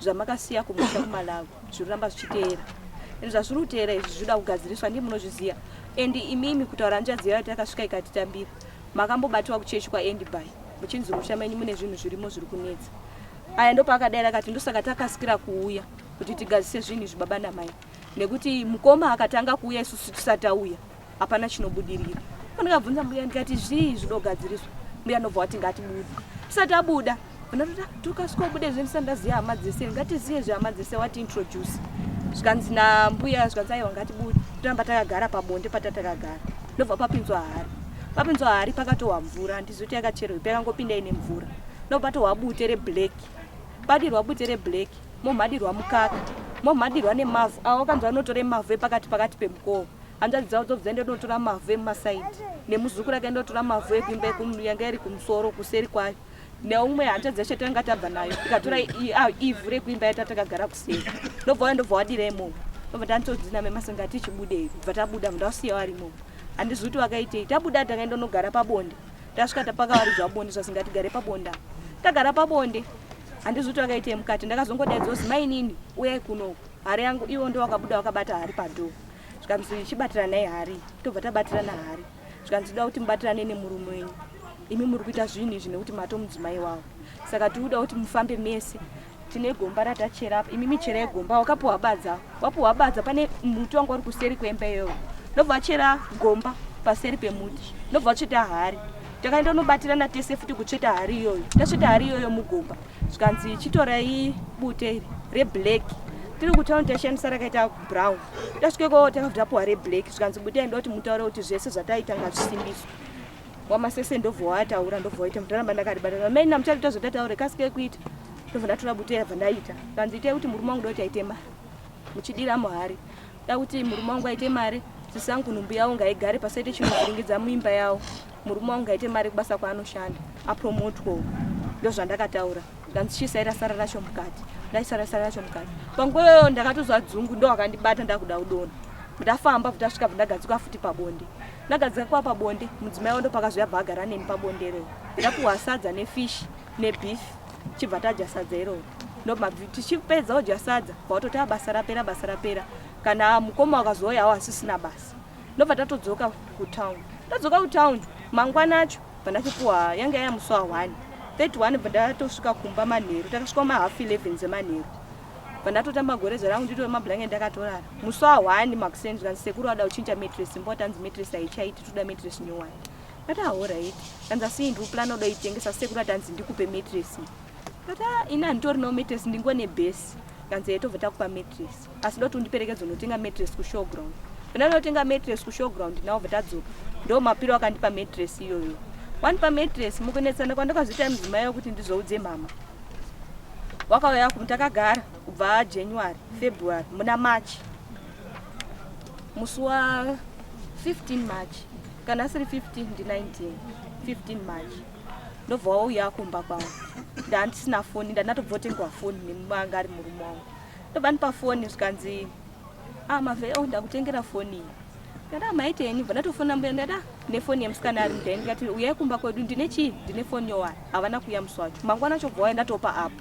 F: zvamakasiya kumusha kuMalawi zvinoramba zvichiteera, and zvazviri kuteera izvi zvinoda kugadziriswa, ndii munozviziva. And imimi, kutaura hanzvadzi yayo takasvika ikatitambira, makambobatiwa kuchechi kwaAndy by muchinzi musha menyu mune zvinhu zvirimo zviri kunetsa." Aya ndopaakadaira akati, "Ndosaka takasikira kuuya kuti tigadzise zvinhu izvi, baba namai, nekuti mukoma akatanga kuuya isusu tisati tauya, hapana chinobudirira." Pandikabvunza mbuya ndikati, "Zvii zvinogadziriswa?" Mbuya ndobva wati, "Ngatibude." Tisati abuda, ndatoita tukasvika ubude zve, ndisati ndaziva hama dzese, ngatizive zvehama dzese, wati introduce. Zvikanzi nambuya, zvikanzi, "Aiwa, ngatibude." Toramba takagara pabonde patatakagara, ndobva papinzwa hari. Papinzwa hari, pakatohwa mvura, handizivi kuti yakacherwa, yakangopinda ine mvura. Ndobva patohwa bute reblack, padirwa bute reblack, momhadirwa mukaka, momhadirwa nemavhu avo. Kanzi vanotore mavhu epakati pakati pemukovo. Hanzvadzi dzavo dzobva dzaenda kunotora mavhu emumasaidi, nemuzukuru akaenda kutora mavhu ekuimba yanga iri kumusoro kuseri kwayo, neumwe hanzvadzi yacho tanga tabva nayo ikatora ivhu rekuimba yatatakagara kuseri. Ndobva uya, ndobva wadira imomo. Ndobva tanitodzina memasenga, tichibudei. Bva tabuda, ndausiya vari imomo, handizivi kuti vakaitei. Tabuda, takaenda unogara pabonde. Tasvika, tapakawaridzwa bonde, zvasingatigare pabonde apa. Tagara pabonde, handizivi kuti vakaitei mukati. Ndakazongodaidzwa kuzi, "Mainini, uyai kunoku, hari yangu." Ivo ndo vakabuda vakabata hari padhoo. Zvikanzi, "Chibatiranai hari." Tobva tabatirana hari. Zvikanzi, "Toda kuti mubatirane nemurume wenyu. Imi muri kuita zvinhu izvi nekuti matomudzimai wavo, saka tiri kuti mufambe mese. Tine gomba ratachera apa, imi micherai gomba." Wakapiwa badza, wapiwa badza, pane muti wanga uri kuseri kwemba iyoyo. Ndobva wachera gomba paseri pemuti, ndobva watsveta hari. Takaenda unobatirana tese futi kutsveta hari iyoyo. Tatsveta hari iyoyo mugomba, zvikanzi, "Chitorai bute iri reblack." Tiri kutauni taishandisa rakaita brown. Tasvikeko, takabva tapiwa reblack. Zvikanzi, "Bute ndoti mutaure kuti zvese zvataita ngazvisimbiswe." Wamasese ndobva wataura, ndobva waita. Ndaramba ndakaribata. "Maina, muchaita zvatataure, kasike kuita." Ndobva ndatora bute, yabva ndaita. Kanzi, "Itai kuti murume wangu ndoti aite mari, muchidira muhari. Da kuti murume wangu aite mari, sisi angu nhumbu yavo ngaigare, pasaite chinovhiringidza muimba yavo. Murume wangu ngaite mari kubasa kwaanoshanda, apromotwawo." Ndozvandakataura. Ndanzi, "Chisaira sara racho mukati." Ndaisara sara racho mukati. Panguva iyoyo ndakatozwa dzungu, ndo wakandibata, ndakuda kudonha. Ndafamba, tasvika, ndagadzikwa futi pabonde. Ndagadzika kwa pabonde, mudzimai wando pakazoya, bva agara neni pabonde iroro. Ndapuhwa sadza nefish nebeef, chibva tadya sadza iroro. Ndobva tichipedza kudya sadza, bva watoti, "A, basa rapera, basa rapera." Kana mukoma wakazouyawo asisina basa, ndobva tatodzoka kutown. Tadzoka kutown mangwana acho, bva ndachipuhwa, yanga yaya musi wa1 31. Bva ndatosvika kumba manheru, takasvika ma 11:30 dzemanheru. Bva ndatotamba goreza rangu, nditore mablanket, ndakatorara. Musi wa1 makuseni, zvikanzi, "Sekuru vada kuchinja mattress, mbotanzi mattress haichaiti, toda mattress nyowani." Ndati, "Alright." Kanzi, "Asi ndiri kuplana kudoitengesa, sekuru atanzi ndikupe mattress." Ndati, "Ah, ini handitorinawo mattress, ndingone base." Kanzi, "Tobva takupa mattress, asi doti undiperekedze unotenga mattress kushowground." Ndanotenga mattress kushowground nawo, bva tadzoka. Ndo mapiro akandipa mattress iyoyo. Wandipa mattress, mukunetsana kwandakazoita mudzimai wekuti ndizoudze mama, wakauya takagara kubva January, February, muna March, musi wa15 March, kana asiri 15 ndi19, 15 March, ndobva wauya kumba kwangu. Ndandisina foni, ndandatobvotengwa foni nemanga ari murume wangu. Ndobva ndipa foni, zvikanzi, "Ah, Mavhe, oh, ndakutengera foni iyi." Ndati ah, maita henyu bva ndatofona mbuya ndati ah, nefoni yemusikana ari mudhai ndikati uyai kumba kwedu ndine chii ndine foni yowani havana kuuya musi wacho mangwana acho bva wauya ndatopa up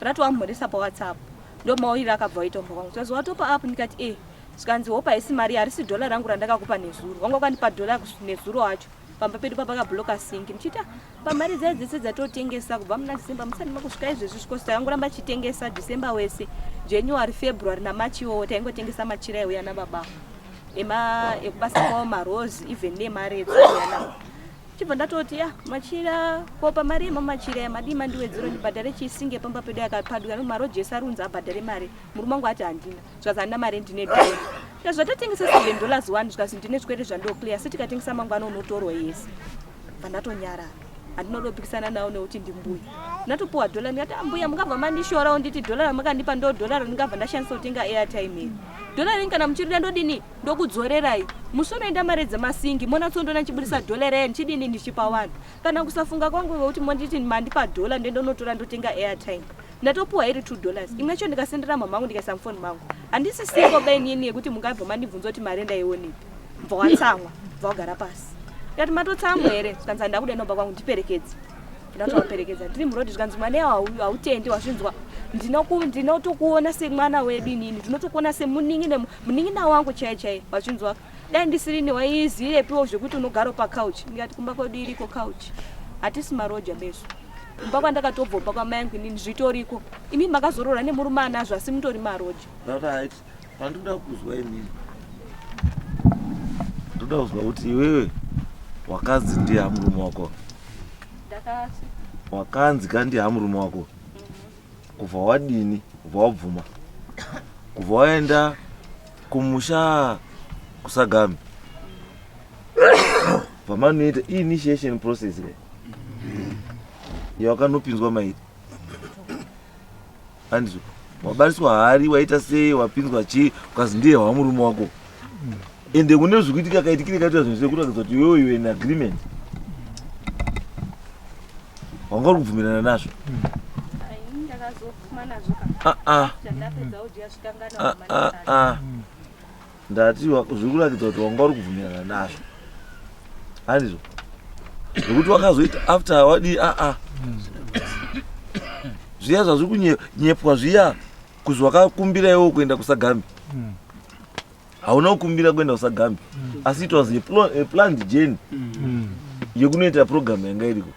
F: bva pawhatsapp ndomauyire akabva waita kumba kwangu zvikanzi watopa up ndikati e zvikanzi hope haisi mari harisi dhola rangu randakakupa nezuro wanga wakandipa dhola nezuro wacho pamba pedu papakabloka sink ndichiita pamari dzayo dzese dzatotengesa kubva muna december musati makusvika izvezvi zvikosi takangoramba tichitengesa december wese january february namarch iwowo taingotengesa machira aiuya nababa ema ekubasa kwavo marozi even nemaretso aiuya navo chibva ndatoti ya machira ko pamari yemamachira ya madii mandiwedzero ndibhadhare chisinge pamba pedu yakapaduka no maroji ese arunzi abhadhare mari murume wangu ati handina zvikanzi handina mari ndine dola zvikanzi zvatotengesa $7 one zvikanzi ndine zvikwete zvandoclear asi tikatengesa mangwana unotorwa yese bva ndatonyarara handinoda kupikisana nawo nekuti ndimbuya ndatopuwa dhola ndikati ambuya ah, mungabva mandishorawo nditi dhola ramakandipa ndo dhola randingabva ndashandisa kutenga airtime iri dhola rini kana muchirida ndodini ndokudzorerai musi unoenda mari dzemasingi monatsondoona ndichibudisa dhola raya ndichidini ndichipa vanhu kana kusafunga kwangu vekuti monditi mandipa dhola ndoenda unotora ndotenga airtime ndatopuwa iri $2 imwe yacho ndikasendera mama vangu ndikaisa mufoni mangu handisi singo ba inini yekuti mungabva mandibvunza kuti mari ndaionepi bva watsamwa bva wagara pasi ndikati matotsamwa here zvikanzi handakuda inoba kwangu ndiperekedze ndatovaperekedza ndiri murodhi zvikanzi mwana iwo hautendi wazvinzwa ndinotokuona semwana wedu inini ndinotokuona semunin'ina wangu chaiye chaiye wazvinzwa dai ndisirini waizivepiwo zvekuti unogara pacouch ndikati kumba kwedu iriko couch hatisi maroja besu kumba kwandakatobvobva kwamai angu inini zvitoriko imi makazoroora nemurume anazvo asi mutori maroja
C: right pandinoda kuzwa inini ndoda kuzwa kuti iwewe wakanzi ndiye hamurume wako wakanzi ka ndiye hamurume wako kubva wadini kubva wabvuma kubva waenda kumusha kusagami pamanoita initiation process ke yawakanopinzwa mairi andizvo wabariswa hari waita sei wapinzwa chii ukazi ndiye wamurume wako ende kune zvikuitika kaitikire kaita zvinhu zvekuratidza kuti iwewe iwe in agreement wanga uri kubvumirana nazvo ah, ah. ah, ndati zviri kuratidza kuti wanga uri kubvumirana nazvo handizvo zvekuti wakazoita after wadii aa zviya zvazviri kunyepwa zviya kuzi wakakumbira iwo kuenda kusagambi hauna kukumbira kuenda kusagambi asi it was a planned journey yekunoita program yanga iriko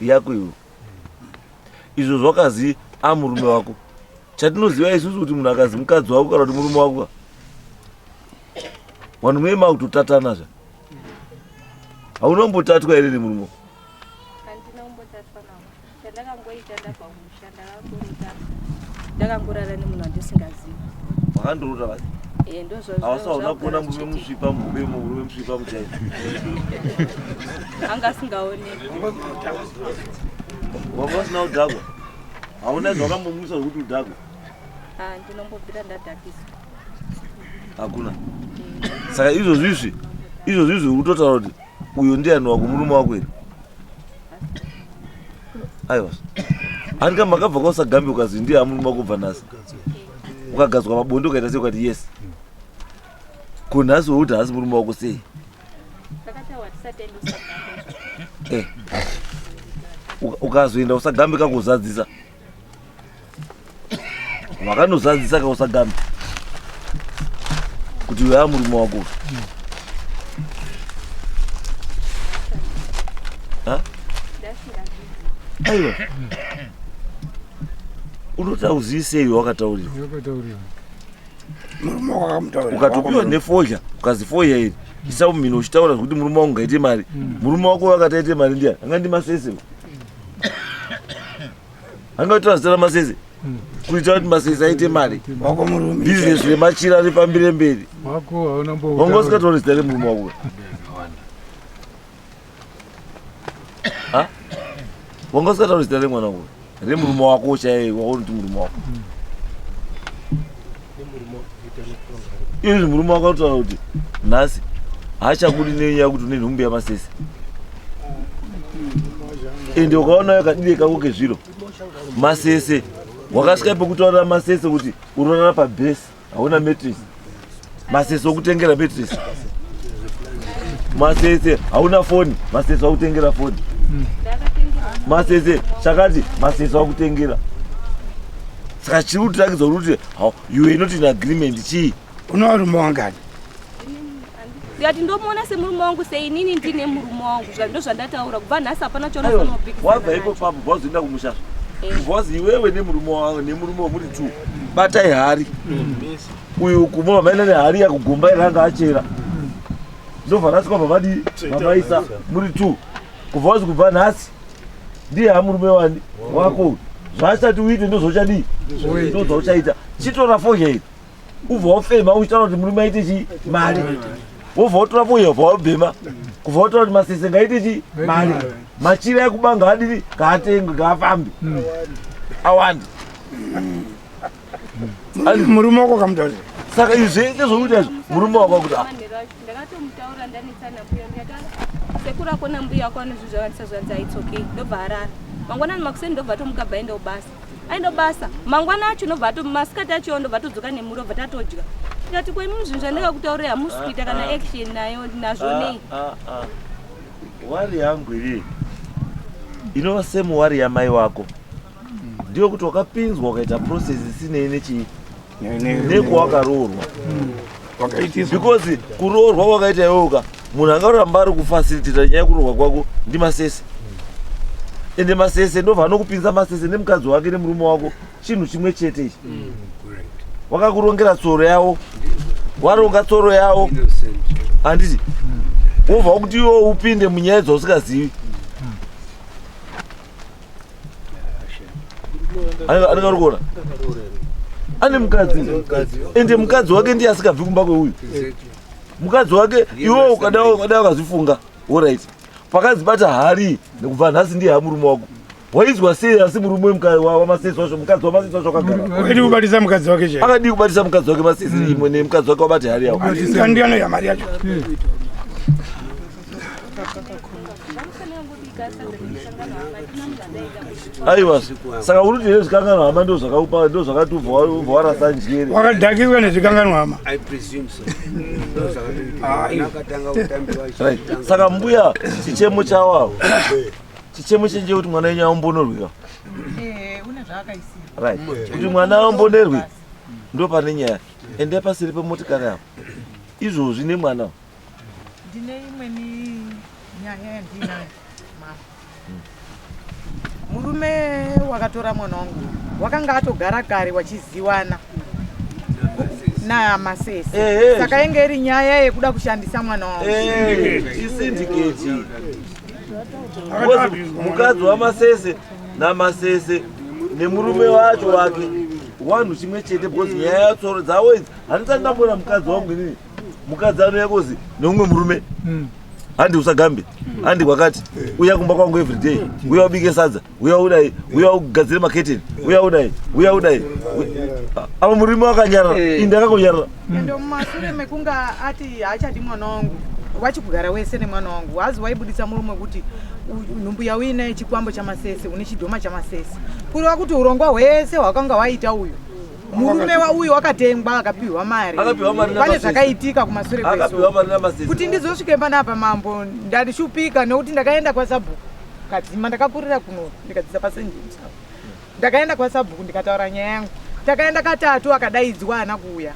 C: yako iwe izvo zvakazi amurume wako chatinoziva isusu kuti munhu akazi mukadzi wako kana kuti murume wako vanhu muye makutotatana zva hauna kumbotatwa here nemurume
F: ndakangorara nemunhu wandisingazivi
C: wakandorota vati eh, awasa hauna kuona murume musvipa muhope murume musvipa muchaina
F: anga asingaoneki
C: wanga usina kudhakwa hauna zvakambomwisa zvekuti udhakwe
F: ah, ndinombobvira ndadhakiswa
C: hakuna saka izvozvi izvi izvozvi izvi uri kutotaura kuti uyo ndiani wako murume wako here aiwa handika makabva kausagambi ukazi ndiye amurume wako kubva nhasi ukagadzwa pabonde ukaita sei ukati yes ko nhasi wekuti haasi murume wako sei Eh. Ukazoenda usagambe kakuzadzisa. Wakanozadzisa kausagambe. Kuti uya murume wako. Ha? Aiwa. Unoti hauzivi sei wakataurirwa.
E: Wakataurirwa.
C: Ukatopiwa nefodya, ukazi fodya iri. Isa mumhino uchitaura zvekuti murume wangu ngaite mari. Murume wako wakati aite mari ndiani? Anga ndimasese. Anga utaura zita ramasese. Kuita kuti masese aite mari.
G: Wako murume.
C: Business remachira rifambire mberi.
E: Wako hauna mbo.
C: Wanga usingatauri zita remurume wako. Ha? Wanga usingatauri zita remwana wako. Remurume wako chaiye waunoti murume wako. Izvi murume wako anotaura kuti nhasi haachakudi nenyaya yekuti une nhumbu yamasese. Ende ukaona yakadire kako kezviro masese wakasvika pekutaurira masese kuti unorara pabhesi hauna matress masese okutengera matress. Masese hauna foni, masese wakutengera foni. Masese chakati, masese wakutengera. Saka chiri kutirakidza kuti you are not in agreement chii?
G: Una varume wangani?
F: Ndikati ndomuona semurume wangu sei inini ndine murume wangu zva ndozvandataura kubva nhasi hapana chaunofanira kupikisana
C: Wabva ipo papo bva wazoenda kumusha. Bva iwewe nemurume wako nemurume wamuri two. Batai hari. Uyu kumwa maenda nehari yakugomba iranga achera. Ndobva nhasi kwabva vadii? Mamaisa muri two. Kubva wazi kubva nhasi ndiye hamurume wani wako uyu. Zvaachati uite ndozvauchadii? Ndozvauchaita. Chitora fodya iri. Ubva wafema uchitaura kuti murume aite chii? Mari. Wobva watora fodya ubva wabhema. Kubva watora kuti masese ngaite chii? Mari. Machira ekuba ngaadini? Ngaatengwe, ngaafambe. Awande.
G: Murume wako kamutaurira.
C: Saka izvi zvese zvokuita izvi murume wako akuti ah,
F: Ndakatomutaura ndanetsana mbuya ndikati sekuru ako nambuya ako anozvizvavanisa zvanzi it's okay ndobva arara. Mangwanani makuseni ndobva atomuka bva aenda kubasa. Aenda kubasa mangwana acho ndobva ato masikati acho ndobva atodzoka nemuri obva tatodya. Ndikati ko imimi zvinhu zvandakakutaurirai hamusi kuita kana action nayo nazvo nei?
C: Wari yangu iri inova same wari yamai wako ndiyo kuti wakapinzwa ukaita process isinei nechii nekuwakaroorwa because kuroorwa kwakaita iwewe ka munhu angaramba ari kufacilitata nyaya yekuroorwa kwako ndimasese ende masese ndobva anokupinza masese nemukadzi wake nemurume wako chinhu chimwe chete ichi wakakurongera tsoro yavo waronga tsoro yavo handiti wobva wakuti iwe upinde munyaya dzausingazivi anenge ari kuona ane mukadzi ende mukadzi wake ndiye asingabvi kumba kweuyu mukadzi wake iwe ukada ukazvifunga orit pakadzibata hari nekubva nhasi ndiye hamurume wako waizwa sei asi murume wamasesi wacho mukadzi wamasesi wacho akagara
G: Wakadii kubatisa mukadzi wake chaiye?
C: Akadii kubatisa mukadzi wake masesi imwe nemukadzi wake wabata hari yavo
G: Ndiani ya mari yacho?
C: Aiwa, saka uri kuti here zvikanganwa hama ndo zvakaupa ndo zvakati ubva warasa njere.
G: Wakadhakiswa nezvikanganwa hama.
E: I presume so. Ndo zvakatoitika. Akatanga kutambiwa.
C: Right. Saka mbuya chichemo chawo chichemo chenje kuti mwana wenyu aombonorwika.
A: Eh, une zvaakaisira.
C: Right. Kuti mwana aombonerwe ndo pane nyaya. Endai paseri pemotikari apo. Izvozvi nemwana.
A: Ndine imweni nyaya yandinayo mama. Murume wakatora mwana wangu wakanga atogara kare wachiziwana naMasese, saka inge iri nyaya yekuda kushandisa mwana wangu.
C: Isindiketi mukadzi waMasese naMasese nemurume wacho wake wanhu chimwe chete because nyaya yatsoro dzavo idzi handisati ndamboona mukadzi wangu inini mukadzi anouya kozi neumwe murume handi usagambe handi kwakati uya kumba kwangu everyday uya ubike sadza uya udai uya ugadzire maketeni uya udai uya udai apa murume wakanyarara ini ndakangonyarara.
A: Ende mumasure mekunge ati haachadi mwana wangu wachikugara wese nemwana wangu hazi waibuditsa murume wekuti nhumbu yauinayo chikwambo chaMasese une chidhoma chaMasese kureva kuti urongwa hwese hwakanga hwaita uyu murume wauyu wakatengwa akapiwa mari
C: Akapiwa mari
A: pane
C: naMasese.
A: zvakaitika kumasure
C: Akapiwa mari naMasese.
A: kuti ndizosvike panapa mambo ndandishupika nekuti ndakaenda kwasabhuku kadzima ndakakurira kuno ndikadzidza pasenjeni ndakaenda kwasabhuku ndikataura nyaya yangu takaenda katatu akadaidzwa haana kuuya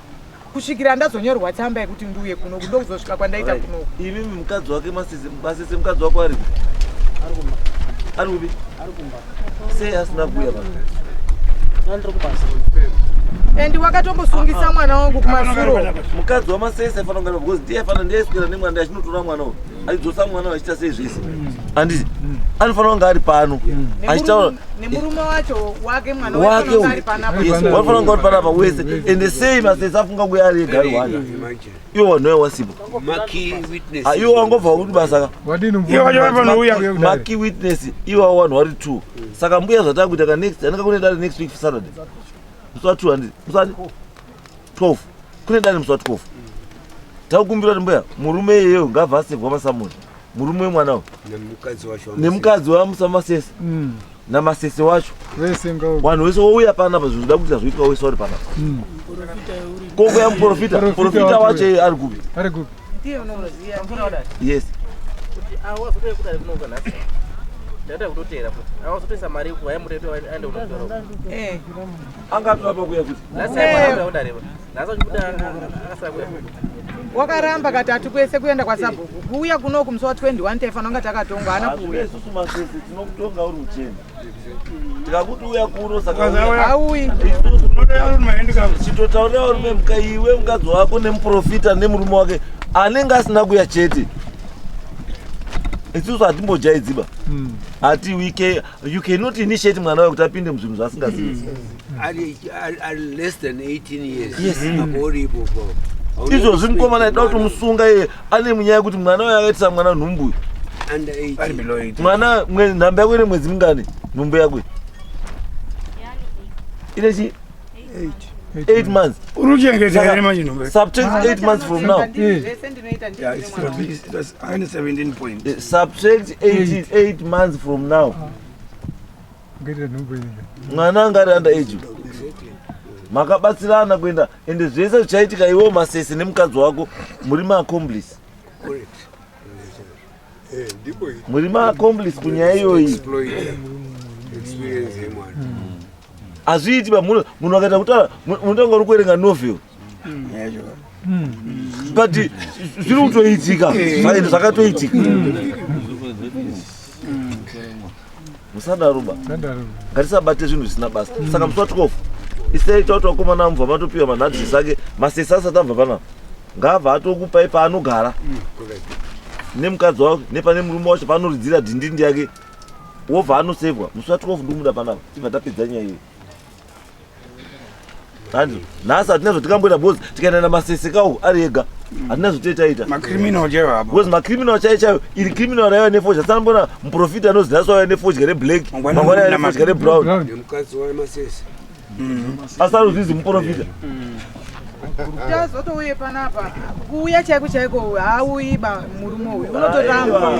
A: kusvikira ndazonyorwa tsamba yekuti ndiuye kunoku ndokuzosvika kwandaita kunoku.
C: Imimi mukadzi wake Masese, Masese mukadzi wako ari kupi? Ari kupi? Sei asina kuuya pano?
D: Ndiri kubasa.
A: And wakatombosungisa mwana wangu kumasuro.
C: Mukadzi waMasese aifanira kunge because ndiye aifanira ndiye aiswera nemwana achinotora mwana uyu. Achidzosa mwana uyu achiita sei zvese. Handiti? Anofanira kunge ari pano. Achitaura
A: Nemurume wacho wake mwana
C: wake
A: wake ari panapa.
C: Yes, vanofanira kunge vari panapa wese. Ende sei Masese afunga kuuya ari ega ari one? Iwo vanhu vaiva wasipo.
E: Maki witness.
C: Ah, iwo wangobva kuti basa ka.
G: Iwo wacho vafanouya.
C: Maki witness iwawo vanhu vari two. Saka mbuya zvatakuita ka next anenge kune dare next week Saturday. Musi wa 2 handiti? Musi wa 12. Kune dare musi wa 12. Takukumbira kuti mbuya murume iyeyo ngabva asevwa masamuni. Murume wemwana uyu
E: Nemukadzi wacho.
C: nemukadzi waMusamasese naMasese wacho
H: vese ngao
C: vanhu vese wouya panapa zvinoda kuita zvoitwa wese vari panapa. Koko ya muprofita,
H: Muprofita
C: muprofita wacho iye ari kupi?
H: Ari kupi?
A: Ndiye unomuziva.
C: Yes.
B: Kuti awazotoe kudare kunoka nhasi. Ndaita kutoteera futi. Awazotoisa mari ku haya mureto aende kunotora.
A: Eh.
C: Angatora kuya kuti.
B: Nhasi haya kudare. Nhasi achibuda akasara kuya.
A: Wakaramba katatu kwese kuenda kwasabhuku. Kuuya kunoku musi wa 21 taifanira kunga takatongwa haana kuuya.
C: Isusu masese tinokutonga uri uchena. Tikakuti uya kuno saka
A: Auyi.
C: Chitotaurira varume muka iwe mukadzi wako nemuprofita nemurume wake anenge asina kuya chete. Isusu hatimbojaidziba. Hati we can, you cannot initiate mwana wayo kuti apinde muzvinhu zvaasingazivi.
E: Ari less than 18 years.
C: Yes.
E: Apo uri ipopo.
C: Izvozvi mukomana aida kutomusunga iye ane munyaya yekuti mwana uyo akaitisa mwana nhumbu.
E: Under 18.
C: Mwana nhamba yako ine mwedzi mingani? Nhumbu yako ine chi 8 months.
G: Uri kuchengeta here manje nhumbu?
C: Subtract 8 months from now.
A: Zvese ndinoita ndini
G: Yeah, it was ane 17 point.
C: Subtract 8 months from now. Mwana anga ari under age. Makabatsirana kuenda ende zvese zvichaitika iwewo masese nemukadzi wako muri maaccomplice.
E: Correct.
C: Muri maaccomplice kunyaya iyoyi.
E: Exploit experience yemwana.
C: Hazviiti ba munhu akaita kutaura unotanga uri kuverenga novel. But zviri kutoitika ende zvakatoitika. Musadaro ba. Ngatisabate zvinhu zvisina basa. Saka musi wa 12 isai takuti vakomana mubva matopiwa manhadhisi ake masese asati abva panapa ngaabva atokupai paanogara nemukadzi wake nepane murume wacho paanoridzira dhindindi yake wobva anosevwa musi wa 12 ndikumuda panapa tibva tapedza nyaya iyoyo. Handizvo nhasi hatina zvatikamboita because tikaenda namasese kawo ari ega hatina zvatitaita.
G: Macriminal chaiwo apo.
C: Because macriminal chaiyo chaiyo iri criminal raiva nefodya sanambona muprofita anozi nhasi waiva nefodya reblack mangwana aiva nefodya rebrown
E: Nemukadzi wamasese.
C: Asi arikuzvizi muprofita.
A: Tazotouye panapa kuuya chaiko chaiko haauyi ba murume uyu unotoramba.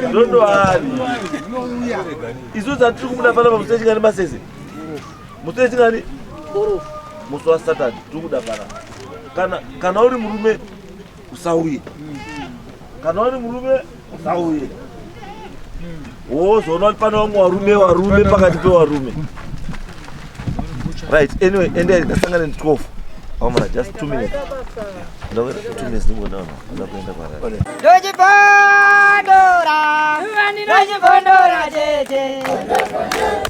C: Ndondoari isusu hatiri kumuda panapa musi wechingani masese musi wechingani musi wasaturday tiri kuda panapa kana uri murume usauye kana uri murume usauye wozoona kuti pane vamwe varume pakati pevarume. Right, anyway, ende ndasangana ne 12 amuna just 2 minutes ndakuenda 2 minutes ndimboona vanhu vanoda kuenda kwarari.
H: Ndochibondora, ndochibondora chete.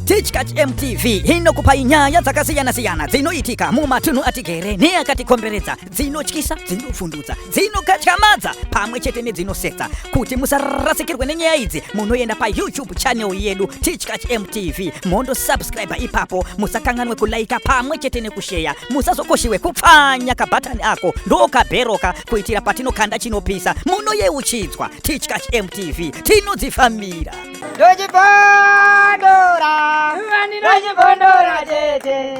I: Tichkach MTV inokupai nyaya dzakasiyana-siyana dzinoitika mumatunhu atigere neakatikomberedza, dzinotyisa, dzinofundutsa, dzinokatyamadza pamwe chete nedzinosetsa. Kuti musarasikirwe nenyaya idzi, munoenda paYouTube channel yedu Tichkach MTV, mondosubscribe ipapo. Musakanganwe kulaika pamwe chete nekusheya. Musazokoshiwe kupfanya kabhatani ako ndokabheroka kuitira patinokanda chinopisa munoyeuchidzwa. Tichkach MTV, tinodzifambira.
H: Ndochibondora, ndochibondora chete.